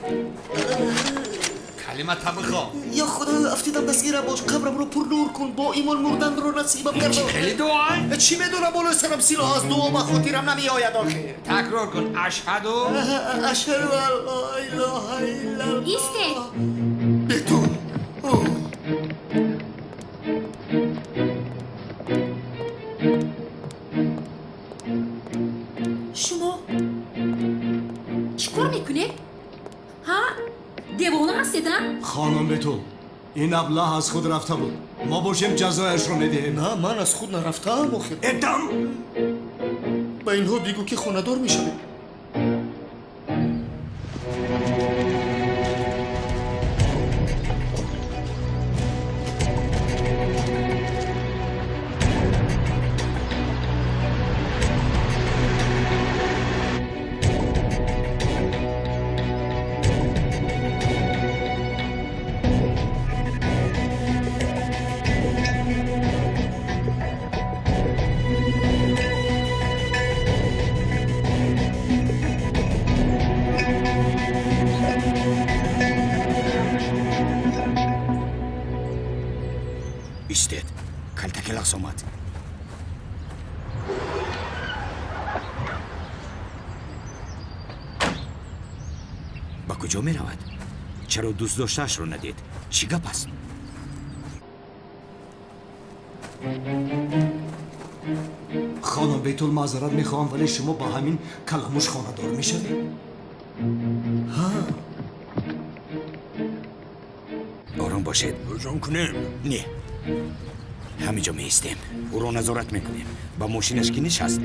Калимата бихо.
Ё худо, афтидам, дастгирам бош, қабрамро пурнур кун, бо имон мурданро насибам
Ин чӣ хели дуо?
Чӣ медонам, болои сарам силоҳ аст, дуо ба хотирам намеояд охир.
Такрор кун: ашҳаду.
Ашҳаду ан ло илоҳа иллаллоҳ.
Истед!
Бетул!
Шумо чӣ кор мекунед, ҳа? Девона ҳастед, а?
Хонум Бетул, ин аблаҳ аз худ рафта буд, мо бошем ҷазояшро медиҳем.
На, ман аз худ нарафтаам охир.
Эдам!
Ба инҳо бигӯ, ки хонадор мешавем.
Истед, Калтакелас омад. Ба куҷо меравад? Чаро дӯстдоштаашро надид? Чӣ гап аст?
Хонум Бетул, маъзарат мехоҳам, вале шумо ба ҳамин каламуш хонадор мешавед?
Ором бошед.
Ҳуҷум кунем?
Не, ҳамин ҷо меистем, ӯро назорат мекунем. Ба мошинаш ки нишаст,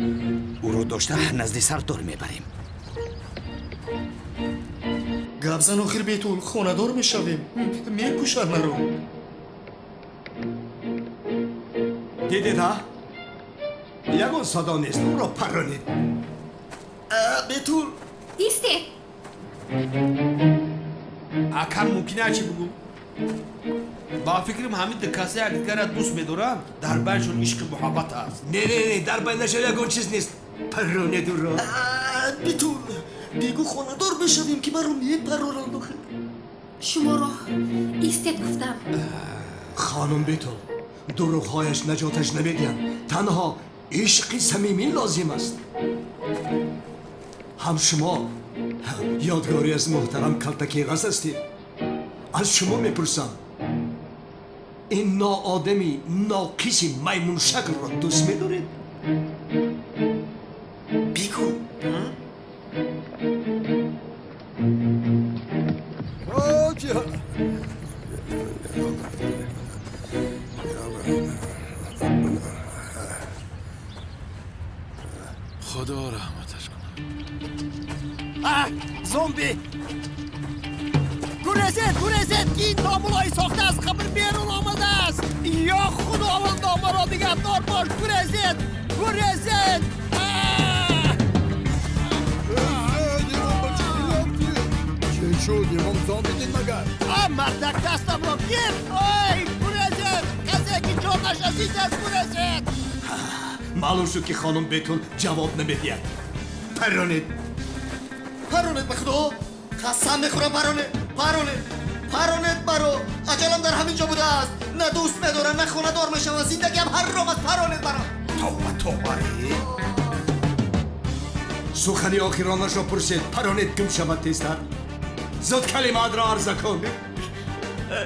ӯро дошта назди сардор мебарем.
Гап зан охир, Бетул, хонадор мешавем, мекушанд маро.
Дидед, а? Ягон садо нест, ӯро парронед.
Бетул!
Истед!
Ака, мумкин чӣ бугӯ? Ба фикрам, ҳамин ду каса якдигарра дӯст медоранд, дар байншон ишқи муҳаббат аст.
Не, не, не, дар байнашон ягон чиз нест, парронед ӯро.
Бетул, бигӯ хонадор мешавем, ки маро мепарронанд охир.
Шуморо истед гуфтам.
Хонум Бетул, дурӯғҳояш наҷоташ намедиҳанд, танҳо ишқи самимӣ лозим аст. Ҳам шумо ёдгорӣ аз муҳтарам Калтакелас ҳастед. Аз шумо мепурсам, ин ноодами ноқиси маймуншаклро дӯст медоред?
Бигӯ.
Худо раҳматаш кунад.
Зомби! Гурезед, гурезед, ки ин домулои сохта аз қабр берун омадааст! Ё Худовандо, маро нигаҳдор бош! Гурезед, гурезед!
Чӣ шуд, имом зомби дид магар?
А, мардак дастамро гирфт! Ой, гурезед! Касе ки ҷонаш азиз аст, гурезед!
Маълум шуд, ки хонум Бетул ҷавоб намедиҳад. Паронед!
Паронед, ба Худо қасам мехӯрам, паронед, паронед, паронед маро! Аҷалам дар ҳамин ҷо будааст. На дӯст медорам, на хонадор мешавам, зиндагиам ҳаром аст. Паронед маро!
Тавба, тавба! Сухани охиронашро пурсед. Паронед, гум шавад тезтар. Зуд калимаатро арза кун.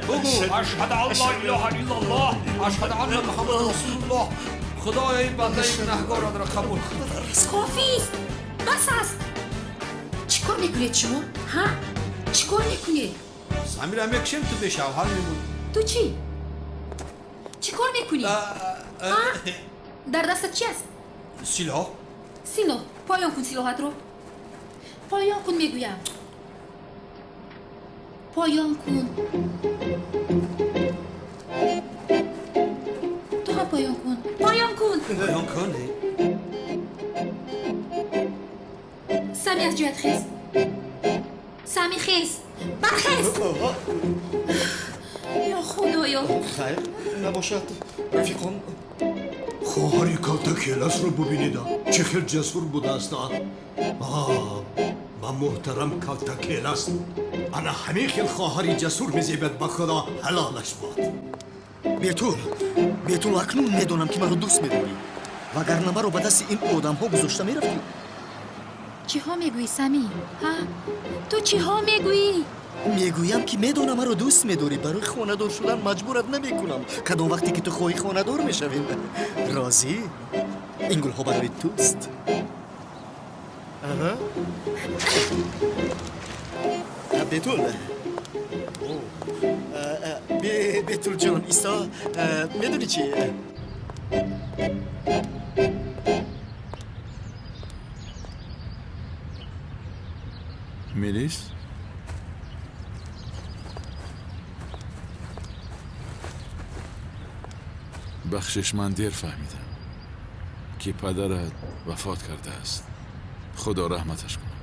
Бугӯ: ашҳаду ан ла илоҳа иллаллоҳ, ашҳаду анна Муҳаммадан расулуллоҳ. Худоё, ин бандаи гунаҳгоратро қабул кун.
Кофист, бас аст. Чӣ кор мекунед шумо, ҳа? Чӣ кор мекунед?
Замира мекушем, ту бешавҳар мемонӣ.
Ту чӣ, чӣ кор мекунӣ, ҳа? Дар дастат чи аст?
Силоҳ.
Силоҳ? Поён кун силоҳатро, поён кун мегӯям, поён кун. Ту ҳам поён кун, поён кун.
Поён кун.
Сами, аз ҷоят хез. Сами, хез, бархез. Ё Худоё!
Хайр набошад, рафиқон.
Хоҳари Калтакеласро бубинеда, чӣ хел ҷасур будааст! Ба муҳтарам Калтакелас ана ҳамин хел хоҳари ҷасур мезебад. Ба Худо ҳалолаш бод.
Бетул, Бетул, акнун медонам, ки маро дӯст медорӣ, вагарна маро ба дасти ин одамҳо гузошта мерафтӣ.
Чиҳо мегӯӣ, Сами, ҳа? Ту чиҳо мегӯӣ?
Мегӯям, ки медонам, маро дӯст медорӣ. Барои хонадор шудан маҷбурат намекунам. Кадом вақте ки ту хоҳӣ, хонадор мешавем. Розӣ? Ин гулҳо барои туст. Бетул, Бетулҷон, Исо, медонӣ чи?
Мелис, бахшиш, ман дер фаҳмидам, ки падарат вафот кардааст. Худо раҳматаш кунад.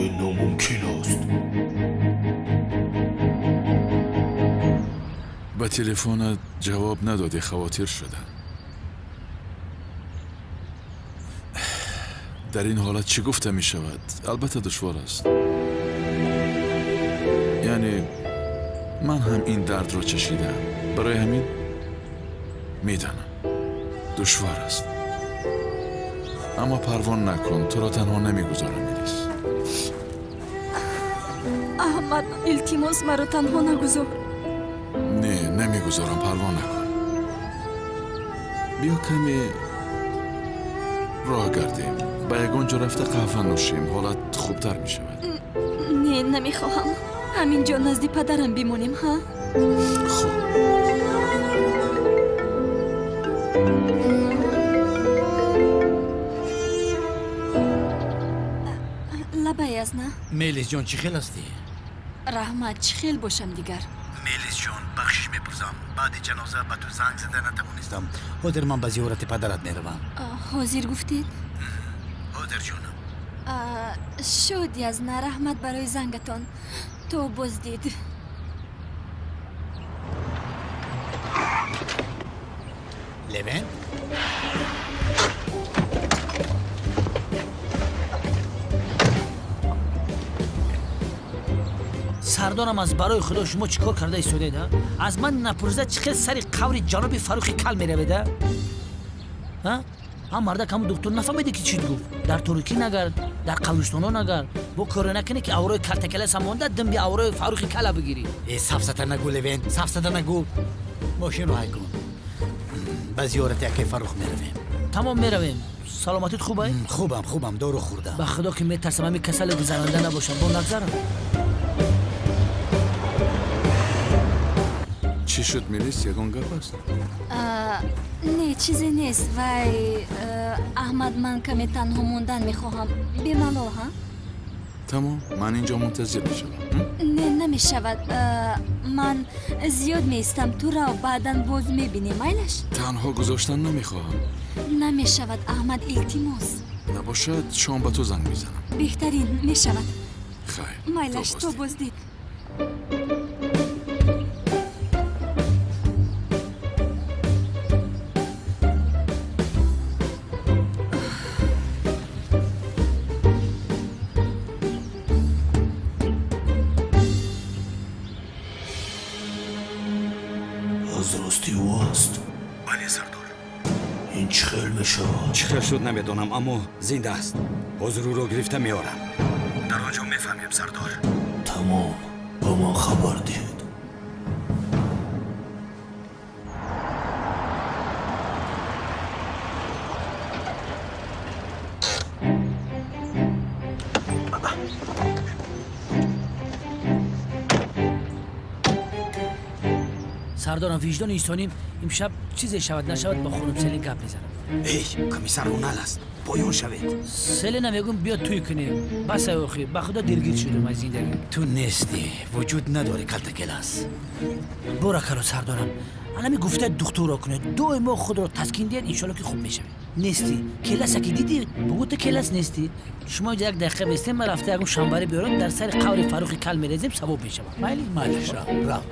Ин номумкин аст.
Ба телефонат ҷавоб надодӣ, хавотир шудам. Дар ин ҳолат чӣ гуфта мешавад? Албатта, душвор аст. Яъне ман ҳам ин дардро чашидаам, барои ҳамин медонам, душвор аст. Аммо парво накун, туро танҳо намегузорам, Мелис.
Аҳмад, илтимос, маро танҳо нагузор.
Не, намегузорам, парво накун. Биё, каме роҳ гардем, ба ягон ҷо рафта қаҳва нӯшем, ҳолат хубтар мешавад.
Не, намехоҳам. Ҳамин ҷо назди падарам бимонем, ҳа?
Хуб.
Лабай, аз на.
Мелисҷон, чӣ хел ҳастӣ?
Раҳмат, чӣ хел бошам дигар?
Мелисҷон, бахшиш мепурсам, баъди ҷаноза ба ту занг зада натавонистам. Ҳозир ман ба зиёрати падарат меравам.
Ҳозир гуфтед?
Ҳозир, ҷонам.
Шуд, Язна, раҳмат барои зангатон. То боздид.
Левент? Сардорам, аз барои худо шумо чӣ кор карда истодед, а? Аз ман напурсида чӣ хел сари қаври ҷаноби Фаррухи кал меравед, а? А? Ҳам мардак, ҳамун доктор нафаҳмиде ки чӣ гуфт? Дар торикӣ нагард, дар қабристоно нагард, бо коре накунӣ ки аврои калтакаласа монда, димби аврои Фаррухи кала бигирӣ. Э, сафсата нагӯ, Левент, сафсата нагӯ. Мошинро ҳай кун. Ба зиёрати акай Фаррух меравем.
Тамом, меравем. Саломатит хуб ай?
Хубам, хубам, дору хӯрдам.
Ба худо ки метарсам ҳамин касале гузаранда набошам, бо нагзарам.
Чӣ шуд, Мелис, ягон гап аст?
Не, чизе нест. Вай, Аҳмад, ман каме танҳо мондан мехоҳам. Бемалол, ҳа?
Тамом, ман инҷо мунтазир мешавам.
Не, намешавад. Ман зиёд меистам. Ту рав, баъдан боз мебинем, майлаш?
Танҳо гузоштан намехоҳам.
Намешавад, Аҳмад, илтимос.
Набошад, шом ба ту занг мезанам.
Беҳтарин мешавад.
Хайр.
Майлаш, то боздид.
Аз рости ӯ аст?
Бале, сардор.
Ин чӣ хел мешавад?
Чӣ хел шуд намедонам, аммо зинда аст. Ҳозир ӯро гирифта меорам. Дар он ҷо мефаҳмем, сардор.
Тамом, ба ман хабар диҳед.
Сардорам, виҷдони инсонӣ имшаб чизе шавад нашавад бо хонум Селин гап мезанам.
Эй, комиссар Унал аст, поён шавед.
Селина мегӯм, биё тӯй кунем. Бас ай охир, ба худо дилгир шудам аз зиндагӣ.
Ту нестӣ, вуҷуд надорӣ, калтакелас.
Боракало, сардорам, анами гуфтаи духтурро кунед, доимо худро таскин диҳед, иншолло ки хуб мешавед. Нестӣ, келаса ки дидӣ, бугӯ ту келас нестӣ. Шумо инҷа як дақиқа бестем, ман рафта ягон шанбарӣ биёрам, дар сари қаври Фаррухи кал мерезем, савоб мешавад. Майли?
Майлаш, рав, рав,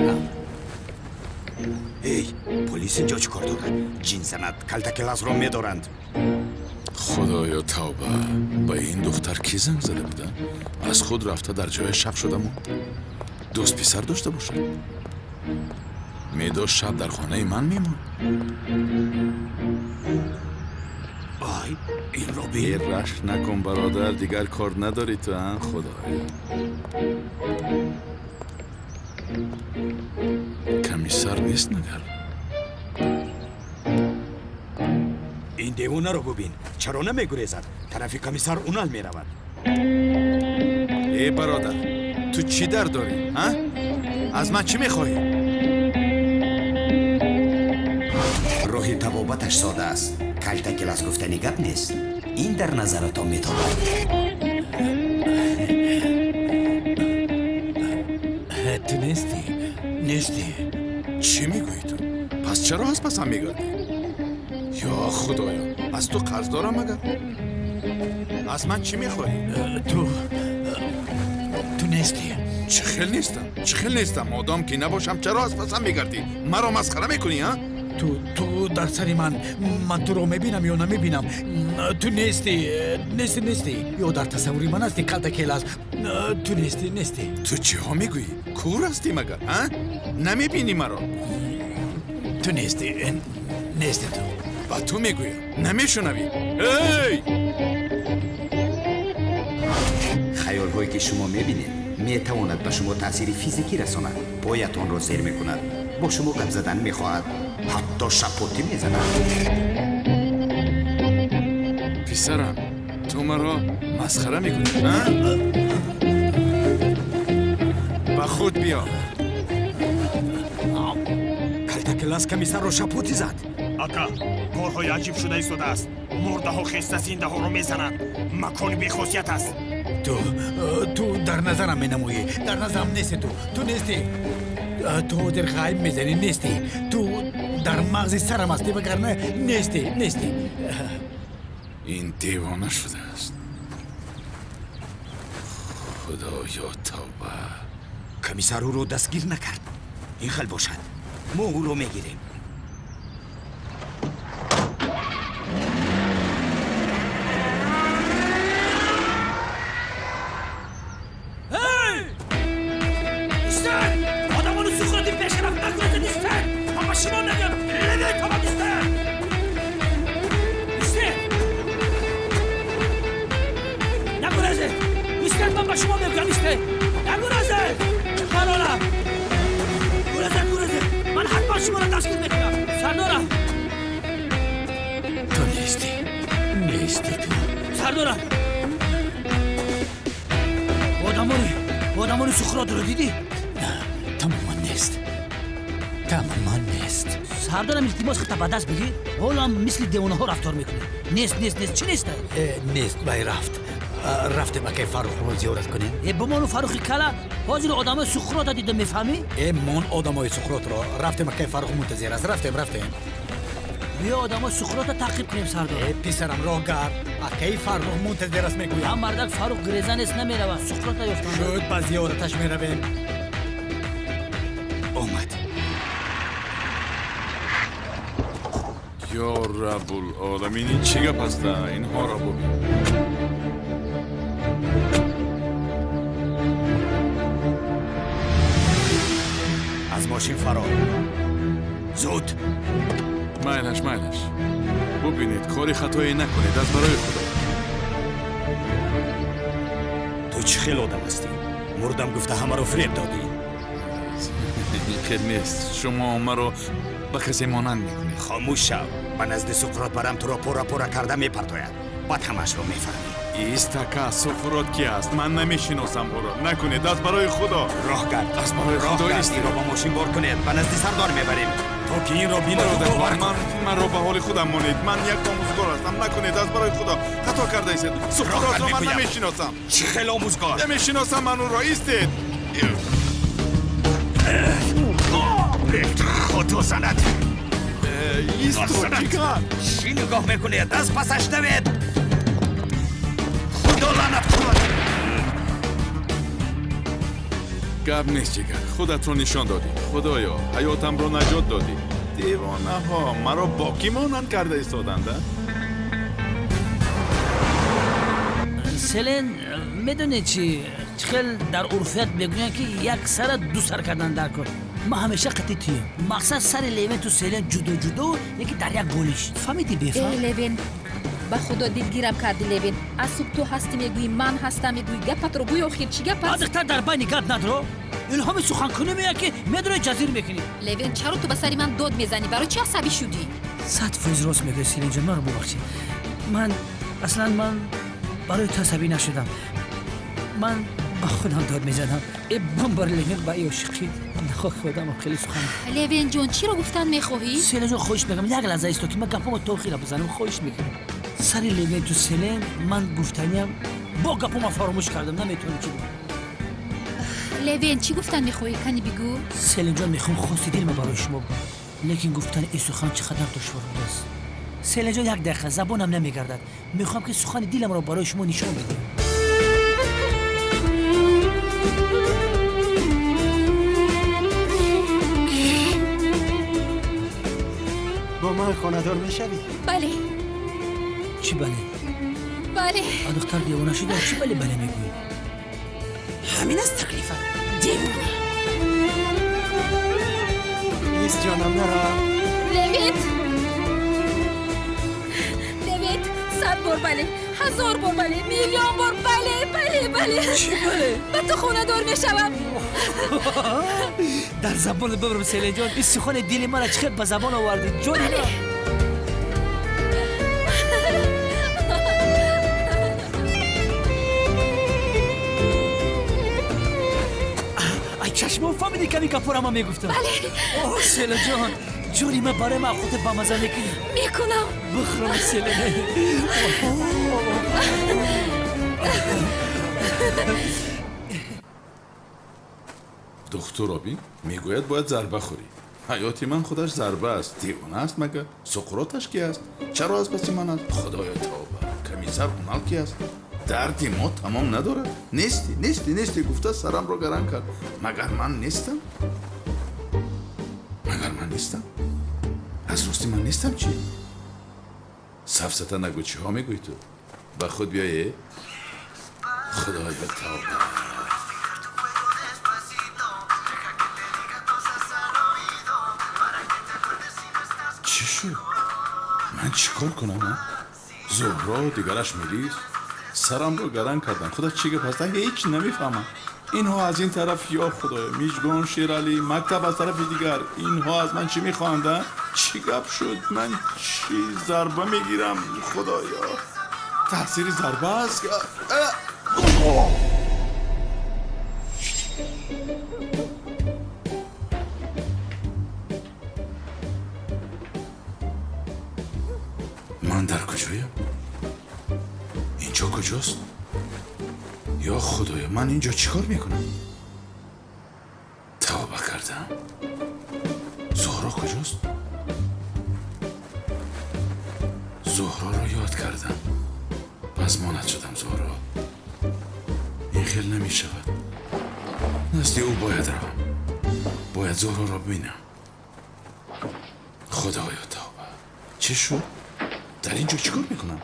рав.
Эй, полис инҷо чӣ кор дорад? Ҷин занад, калтакеласро медоранд.
Худоё, тавба! Ба ин духтар кӣ занг зада буда? Аз худ рафта дар ҷоя шаб шуда монд. Дӯст писар дошта бошад. Медошт, шаб дар хонаи ман мемонд.
Ай, инро бин.
Э, рашк накун, бародар, дигар кор надорӣ ту, а? Худоё. Комиссар нест магар?
Ин девонаро бубин, чаро намегурезад? Тарафи комиссар Унал меравад.
Э, бародар, ту чӣ дард дорӣ, а? Аз ман чӣ мехоҳӣ?
Роҳи табобаташ сода аст. Калтакелас гуфтани гап нест. Ин дар назаратон метобад.
Ту нестӣ, нестӣ.
Чӣ мегӯӣ ту? Пас чаро аз пасам мегардӣ? Ё худоё, аз ту қарз дорам магар? Аз ман чӣ мехоҳӣ?
Ту нестӣ.
Чӣ хел нестам? Чӣ хел нестам? Модом ки набошам, чаро аз пасам мегардӣ? Маро масхара мекунӣ, а?
Ту дар сари ман, ман туро мебинам ё намебинам? Ту нестӣ, нестӣ, нестӣ. Ё дар тасаввури ман ҳастӣ, калтакелас. Ту нестӣ, нестӣ.
Ту чиҳо мегӯӣ? Кур ҳастӣ магар, а? Намебинӣ маро?
Ту нестӣ, нестӣ ту.
Ба ту мегӯям, намешунавӣ? Эй!
Хаёлҳое ки шумо мебинед, метавонад ба шумо таъсири физикӣ расонад. Поятонро зер мекунад, бо шумо гап задан мехоҳад, ҳатто шапотӣ мезанад.
Писарам, ту маро масхара мекунӣ, а? Ба худ биё.
Калтакелас комиссарро шапотӣ зад.
Ака, корҳои аҷиб шуда истодааст. Мурдаҳо хеста зиндаҳоро мезананд. Макони бехосият аст.
Ту дар назарам менамоӣ, дар назарам нести ту. Ту нестӣ. Ту ҳозир ғайб мезанӣ, нестӣ. Ту дар мағзи сарам ҳастӣ, вагарна нестӣ, нестӣ.
Ин девона шудааст. Худоё, тавба.
Комиссар ӯро дастгир накард. Ин хел бошад, мо ӯро мегирем.
Ба даст бигир, ҳолам мисли девонаҳо рафтор мекунӣ. Нест, нест, нест, чӣ нест?
Нест, вай рафт. Рафтем, акай Фаррухро зиёрат кунем.
Э, бимону Фаррухи кала, ҳозир одамои Суқрота дида мефаҳмӣ?
Э, мон одамои Суқротро. Рафтем, акай Фаррух мунтазир аст. Рафтем, рафтем.
Биё одамои Суқрота таъқиб кунем, сардор.
Э, писарам, роҳ гард. Акаи Фаррух мунтазир аст, мегӯям.
Ҳам мардак Фаррух гиреза нест, намеравад. Суқрота ёфтан.
Шуд, ба зиёраташ меравем. Омад.
Ё Раббулоламин, ин чӣ гап аста? Инҳоро бубин.
Аз мошин фарор. Зуд.
Майлаш, майлаш. Бубинед, кори хатое накунед, аз барои Худо.
Ту чӣ хел одам ҳастӣ? Мурдам гуфта ҳамаро фиреб додӣ.
Ин хел нест. Шумо маро ба касе монанд мекунед.
Хомӯш шав. Ба назди Суқрот барам, туро пора-пора карда мепартояд. Баъд ҳамаашро мефаҳмӣ.
Истака, Суқрот ки аст? Ман намешиносам ӯро. Накунед, аз барои Худо.
Роҳ гард.
Аз барои Худо истед.
Инро ба мошин бор кунед, ба назди сардор мебарем, то ки инро бинад бовар
кунад. Манро ба ҳоли худам монед. Ман як омӯзгор ҳастам. Накунед, аз барои Худо. Хато кардаистед. Суқротро ман намешиносам.
Чӣ хел омӯзгор?
Намешиносам ман ӯро. Истед.
Худо занад.
Исто, ҷигар.
Чӣ нигоҳ мекунед? Аз пасаш давед. Худо лаънат кунад.
Гап нест, ҷигар. Худатро нишон додӣ. Худоё, ҳаётамро наҷот додӣ. Девонаҳо маро бо кӣ монанд карда истоданд, а?
Селен, медонед чӣ? Чӣ хел дар урфият мегӯянд, ки як сара ду сар кардан дар кор. Ман ҳамеша қатъи туем. Мақсад сари Левенту Селен ҷудо ҷудо, яки дар як болиш. Фаҳмидӣ, бефаҳм?
Э, Левен, ба худо дилгирам карди, Левен. Аз субҳ ту ҳастӣ мегӯӣ, ман ҳастам мегӯӣ. Гапатро гӯй, охир чӣ гап аст?
Духтар, дар байни гап надро. Илҳоми суханкунӣ меояд, ки медрои ҷазир мекунӣ.
Левен, чаро ту ба сари ман дод мезанӣ? Барои чӣ асабӣ шудӣ?
100% рост мегӯӣ, Селенҷон, маро бубахшед. Ман аслан ман барои ту асабӣ нашудам. Ман ба худам дод мезадам. Э, бамбар Левен, ба и ошиқӣ нахоҳ одамам хеле сухан.
Левен ҷон, чиро гуфтан мехоҳӣ?
Селен ҷон, хоҳиш мекунам, як лаҳза исто, ки ман гапамо то охира бизанам. Хоҳиш мекунам. Сари Левенту Селен ман гуфтаниям бо гапома фаромӯш кардам, наметавонам чӣ гӯям.
Левен, чӣ гуфтан мехоҳӣ? Кани бигӯ.
Селен ҷон, мехоҳам хости дилма барои шумо бигӯям, лекин гуфтани ин сухан чӣ қадар душвор будааст. Селен ҷон, як дақиқа, забонам намегардад. Мехоҳам, ки сухани диламро барои шумо нишон бидиҳам.
Бо ман хонадор мешавӣ?
Бале.
Чӣ бале?
Бале.
Духтар девона шуда, чӣ бале бале мегӯӣ?
Ҳамин аст таклифат, девона.
Ист, ҷонам, нара.
Левит, Левит, 100 бор бале, 1000 бор бале, миллион бор бале, бале, бале.
Чӣ бале?
Ба ту хонадор мешавам.
Дар забон бибарам, Селенҷон, ин сухани дили мана чӣ хел ба забон овардӣ, ҷони
Бале.
Ай чашмо, фаҳмидӣ, ками гапора ман мегуфтам?
Бале.
О, Селенҷон, ҷони ман, барои ман худ бамаза мекунӣ?
Мекунам.
Бихӯрам, Селен.
Духтур Обин мегӯяд, бояд зарба хӯрӣ. Ҳаёти ман худаш зарба аст. Девона аст магар? Суқроташ ки аст? Чаро аз паси ман аст? Худоё, тавба. Комиссар Ҳунал ки аст? Дарди мо тамом надорад. Нести, нести, нести гуфта сарамро гаранг кард. Магар ман нестам? Магар ман нестам? Аз рости ман нестам чӣ? Сафсата нагӯ, чиҳо мегӯӣ ту? Ба худ биёе? Худоё, тавба. Чӣ шуд? Ман чӣ кор кунам, а? Зуҳро, дигараш Мелис сарамро гаранг карданд. Худо, чӣ гап ҳаст? Ҳеҷ намефаҳмам. Инҳо аз ин тараф, ё худоё, Мижгон, Шералӣ, мактаб аз тарафи дигар. Инҳо аз ман чӣ мехоҳанд, а? Чӣ гап шуд? Ман чӣ зарба мегирам? Худоё, таъсири зарба аст. Ман дар куҷоям? Инҷо куҷост? Ё худоё, ман инҷо чӣ кор мекунам? Тавба кардам. Зуҳро куҷост? Зуҳроро ёд кардам. Пазмонат шудам, Зуҳро. Ин хел намешавад. Назди ӯ бояд равам. Бояд Зуҳроро бинам. Худоё, тавба. Чӣ шуд? Дар ин ҷо чӣ кор мекунам?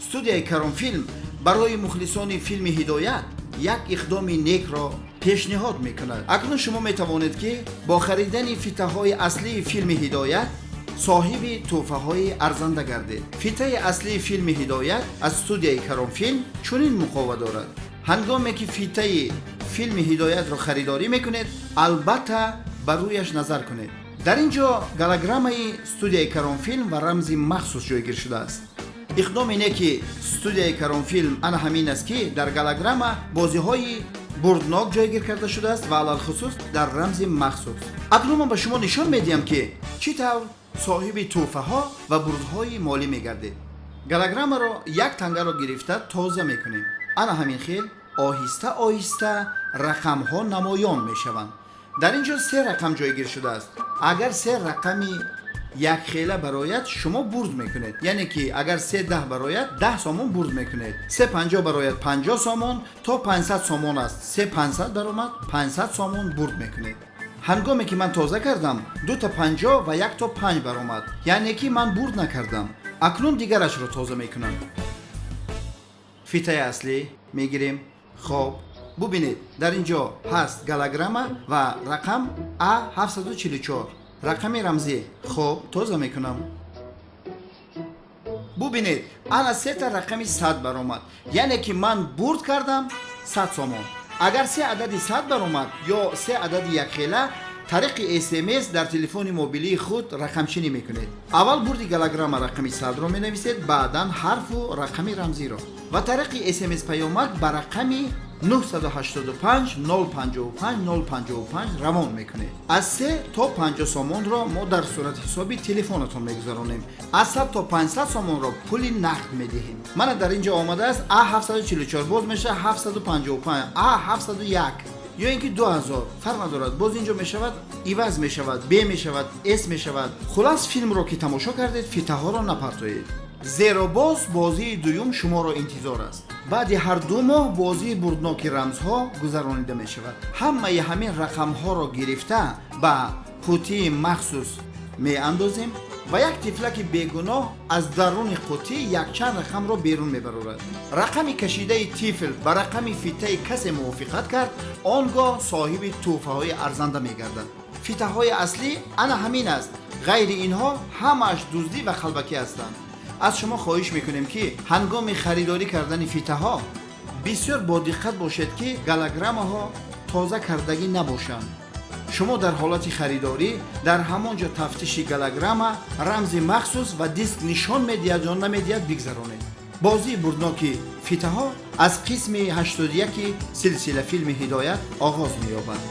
Студияи Каронфилм барои мухлисони филми Ҳидоят як иқдоми некро пешниҳод мекунад. Акнун шумо метавонед, ки бо харидани фитаҳои аслии филми Ҳидоят соҳиби тӯҳфаҳои арзанда гардед. Фитаи аслии филми Ҳидоят аз студияи Каронфилм чунин муқова дорад. Ҳангоме ки фитаи филми Ҳидоятро харидорӣ мекунед, албатта ба рӯяш назар кунед. Дар ин ҷо голограммаи студияи Каронфилм ва рамзи махсус ҷойгир шудааст. Иқдоми неки студияи Каронфилм ана ҳамин аст, ки дар голограмма бозиҳои бурднок ҷойгир карда шудааст ва алалхусус дар рамзи махсус. Акнун ман ба шумо нишон медиҳам, ки чӣ тавр соҳиби тӯҳфаҳо ва бурдҳои молӣ мегардед. Голограммаро як тангаро гирифта тоза мекунем. Ана ҳамин хел оҳиста оҳиста рақамҳо намоён мешаванд. Дар ин ҷо се рақам ҷойгир шудааст. Агар се рақами якхела барояд, шумо бурд мекунед. Яъне ки агар се даҳ барояд, 10 сомон бурд мекунед. Се панҷоҳ барояд, 50 сомон, то 500 сомон аст. Се 500 баромад, 500 сомон бурд мекунед. Ҳангоме ки ман тоза кардам, дута панҷоҳ ва якто панҷ баромад. Яъне ки ман бурд накардам. Акнун дигарашро тоза мекунам. Фитаи аслӣ мегирем. Хоб, бубинед, дар ин ҷо ҳаст голограмма ва рақам А 744, рақами рамзӣ. Хоб, тоза мекунам. Бубинед, ана сета рақами 100 баромад. Яъне ки ман бурд кардам 100 сомон. Агар се адади 100 баромад ё се адади якхела, тариқи СМС дар телефони мобилии худ рақамчинӣ мекунед. Аввал бурди голограмма рақами 100-ро менависед, баъдан ҳарфу рақами рамзиро ва тариқи СМС паёмак ба рақами 985 055 055 равон мекунед. Аз 3 то 50 сомонро мо дар сурати ҳисоби телефонатон мегузаронем. Аз 100 то 500 сомонро пули нақд медиҳем. Мана дар ин ҷо омадааст А 744, боз мешавад 755, А 701 ё ин ки 2000, фарқ надорад. Боз ин ҷо мешавад, иваз мешавад, Б мешавад, С мешавад. Хулас, филмро ки тамошо кардед, фитаҳоро напартоед, зеро боз бозии дуюм шуморо интизор аст. Баъди ҳар 2 моҳ бозии бурдноки рамзҳо гузаронида мешавад. Ҳамаи ҳамин рақамҳоро гирифта ба қутии махсус меандозем ва як тифлаки бегуноҳ аз даруни қутӣ якчанд рақамро берун мебарорад. Рақами кашидаи тифл ба рақами фитаи касе мувофиқат кард, он гоҳ соҳиби тӯҳфаҳои арзанда мегардад. Фитаҳои аслӣ ана ҳамин аст. Ғайри инҳо ҳамааш дуздӣ ва қалбакӣ ҳастанд. Аз шумо хоҳиш мекунем, ки ҳангоми харидорӣ кардани фитаҳо бисёр бодиққат бошед, ки голограммаҳо тоза кардагӣ набошанд. Шумо дар ҳолати харидорӣ дар ҳамон ҷо тафтиши голограмма, рамзи махсус ва диск нишон медиҳад ё намедиҳад бигзаронед. Бозии бурдноки фитаҳо аз қисми 81 силсила филми Ҳидоят оғоз меёбад.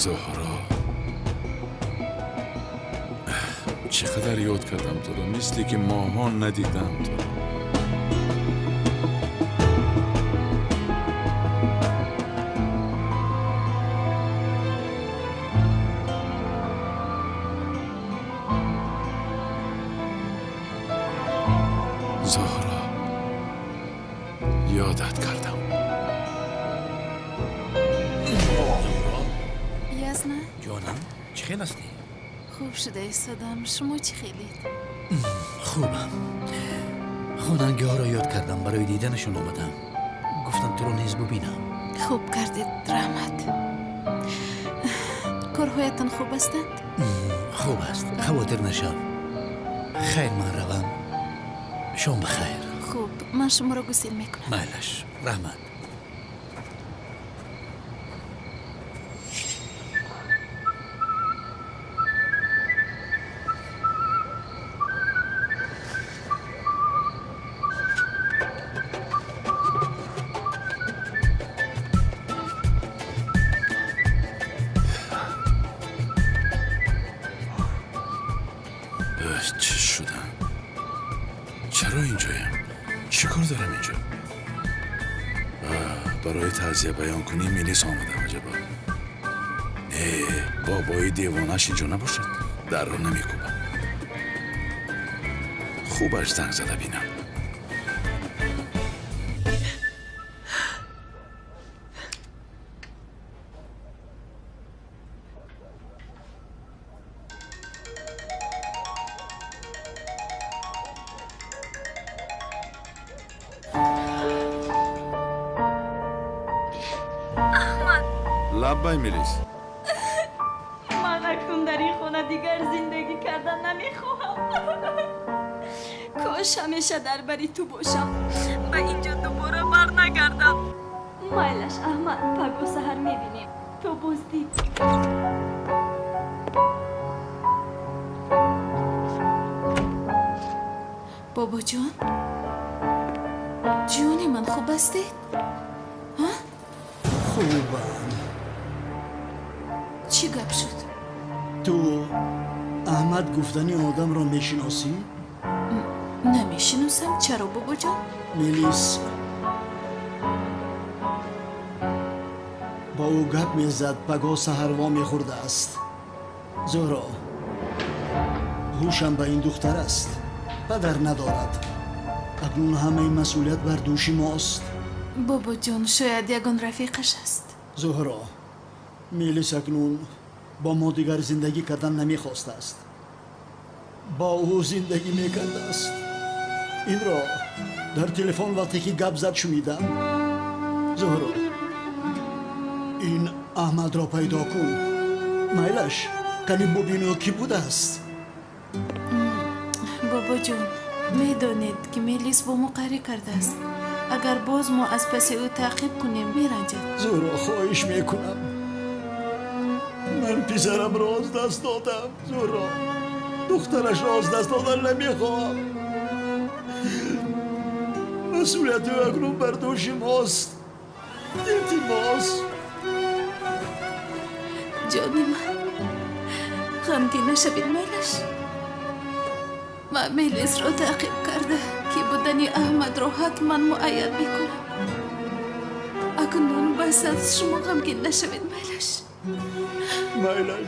Зуҳро, чӣ қадар ёд кардам туро, мисле ки моҳҳо надидам туро. Зуҳро, ёдат кардам.
Ясна?
Ҷонам, чӣ хел ҳастӣ?
Хуб шуда истодам. Шумо чӣ хелед?
Хубам. Хонангиҳоро ёд кардам, барои диданашон омадам. Гуфтам туро низ бубинам.
Хуб кардед, раҳмат. Корҳоятон хуб ҳастанд?
Хуб аст, хавотир нашав. Хайр, ман равам. Шом бахайр.
Хуб, ман шуморо гусел мекунам.
Майлаш, раҳмат.
Чӣ шудам? Чаро инҷоям? Чӣ кор дорам инҷо? Барои таъзия баён кунӣ милис омадам аҷаба. Не, бобои девонаш инҷо набошад. Дарро намекӯбам. Хубаш занг зада бинам. Лаббай, Мелис.
Ман акнун дар ин хона дигар зиндагӣ кардан намехоҳам. Кош ҳамеша дар бари ту бошам, ба инҷо дубора барнагардам. Майлаш, Аҳмад, паго саҳар мебинем. То боздид.
Бобоҷон, ҷони ман, хуб ҳастед?
Хубам.
Чӣ гап шуд?
Ту Аҳмад гуфтани одамро мешиносӣ?
Намешиносам. Чаро, бобоҷон?
Мелис бо ӯ гап мезад, паго саҳар во мехӯрдааст. Зуҳро, ҳушам ба ин духтар аст. Падар надорад. Акнун ҳамаи масъулият бар дӯши мост.
Бобоҷон, шояд ягон рафиқаш аст.
Зуҳро, Мелис акнун бо мо дигар зиндагӣ кардан намехостааст. Бо ӯ зиндагӣ мекардааст. Инро дар телефон вақте ки гап зад шунидам. Зуҳро, ин Аҳмадро пайдо кун. Майлаш, кани бубин ӯ кӣ будааст.
Бобоҷон, медонед ки Мелис бо мо қаҳрӣ кардааст. Агар боз мо аз паси ӯ таъқиб кунем, меранҷад.
Зуҳро, хоҳиш мекунам. Ман писарамро аз даст додам. Зуҳро, духтарашро аз даст додан намехоҳам. Масъулияти ӯ акнун бар дӯши мост. Илтимос.
Ҷони ман, ғамгин нашавед, майлаш. Ман Мелисро таъқиб карда, ки будани Аҳмадро ҳатман муайян мекунам. Акнун бас аст, шумо ғамгин нашавед, майлаш.
Майлаш.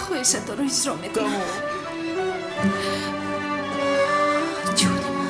Хоҳишатонро иҷро мекунам. Ҷони ман.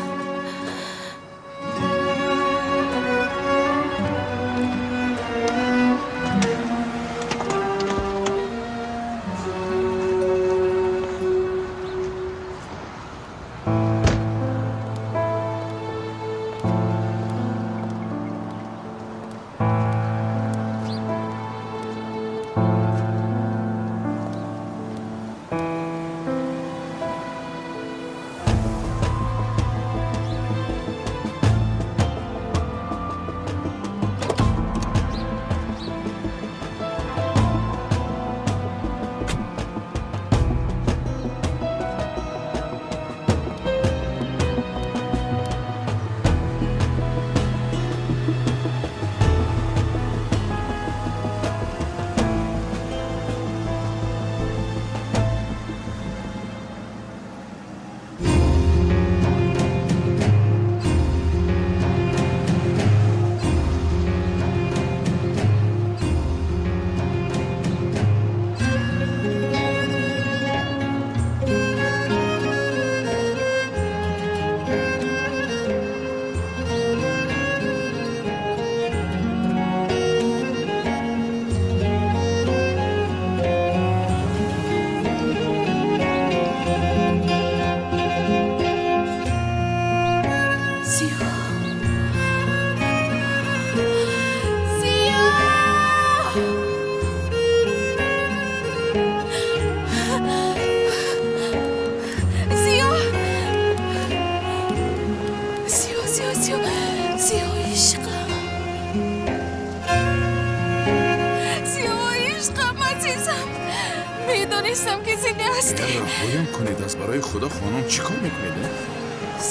Намедонистам ки зинда ҳастӣ.
Раҳоям кунед аз барои Худо хонум, чӣ кор мекунед?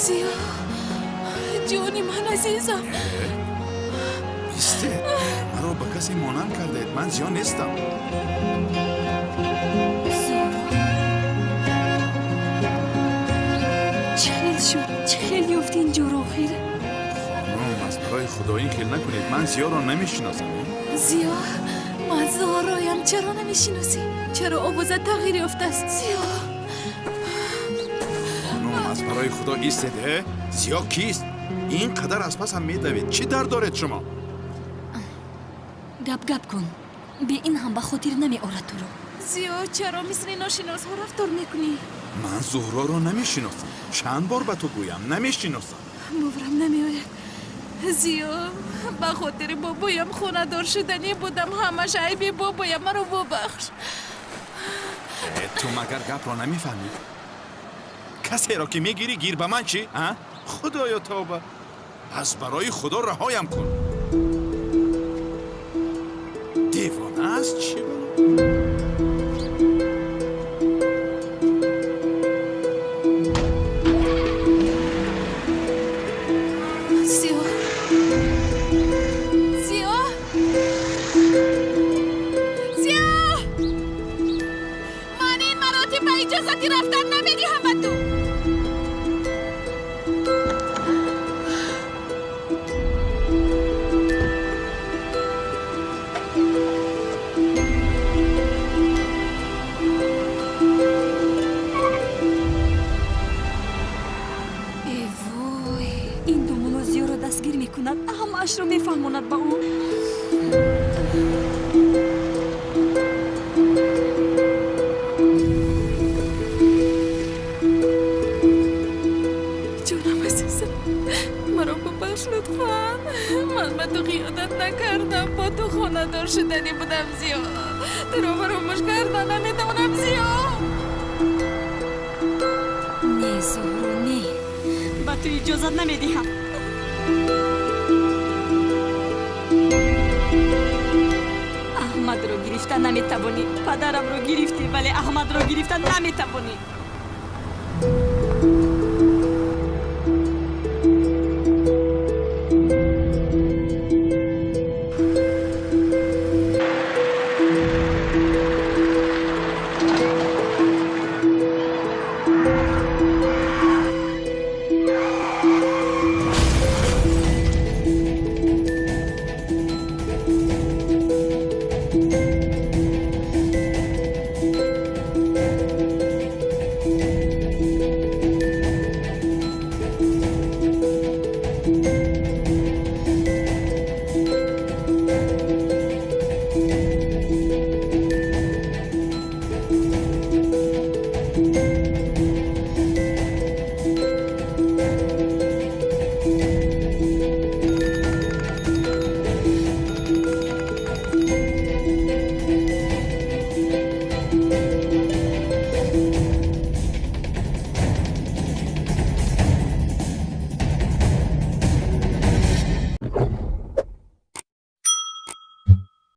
Зиё, ҷони ман, азизам.
Истед, маро ба касе монанд кардед. Ман Зиё нестам.
Чӣ хел шуд? Чӣ хел ёфти ин ҷоро охир?
Хонум, аз барои Худо ин хел накунед. Ман Зиёро намешиносам.
Зиё, ман Зуҳроям. Чаро намешиносӣ? Чаро овозат тағйир ёфтааст? Зиё.
Хонум, аз барои Худо истед. Зиё кист? Ин қадар аз пасам медавед. Чӣ дард доред шумо?
Гап гап кун. Бе ин ҳам ба хотир намеорад туро.
Зиё, чаро мисли ношиносҳо рафтор мекунӣ?
Ман Зуҳроро намешиносам. Чанд бор ба ту гӯям, намешиносам.
Боварам намеояд. Зиё, ба хотири бобоям хонадор шуданӣ будам. Ҳамаш айби бобоям, маро бубахш.
Ту магар гапро намефаҳмӣ? Касеро ки мегирӣ, гир, ба ман чӣ? А, Худоё, тавба! Аз барои Худо раҳоям кун. Девона аст чӣ?
Зиё, Зиё, Зиё, ман ин маротиба иҷозати рафтан намедиҳам ба ту.
Э вой, ин домулло Зиёро дастгир мекунад, ҳамаашро мефаҳмонад ба ӯ.
Ҷонам, азизам, маро бубахш лутфан. Ман ба ту хиёнат накардам, бо ту хонадор шуданӣ будам. Зиё, туро фаромӯш карда наметавонам. Зиё.
Не, Зуҳро, не.
Ба ту иҷозат намедиҳам. Аҳмадро гирифта наметавонӣ. Падарамро гирифтӣ, вале Аҳмадро гирифта наметавонӣ.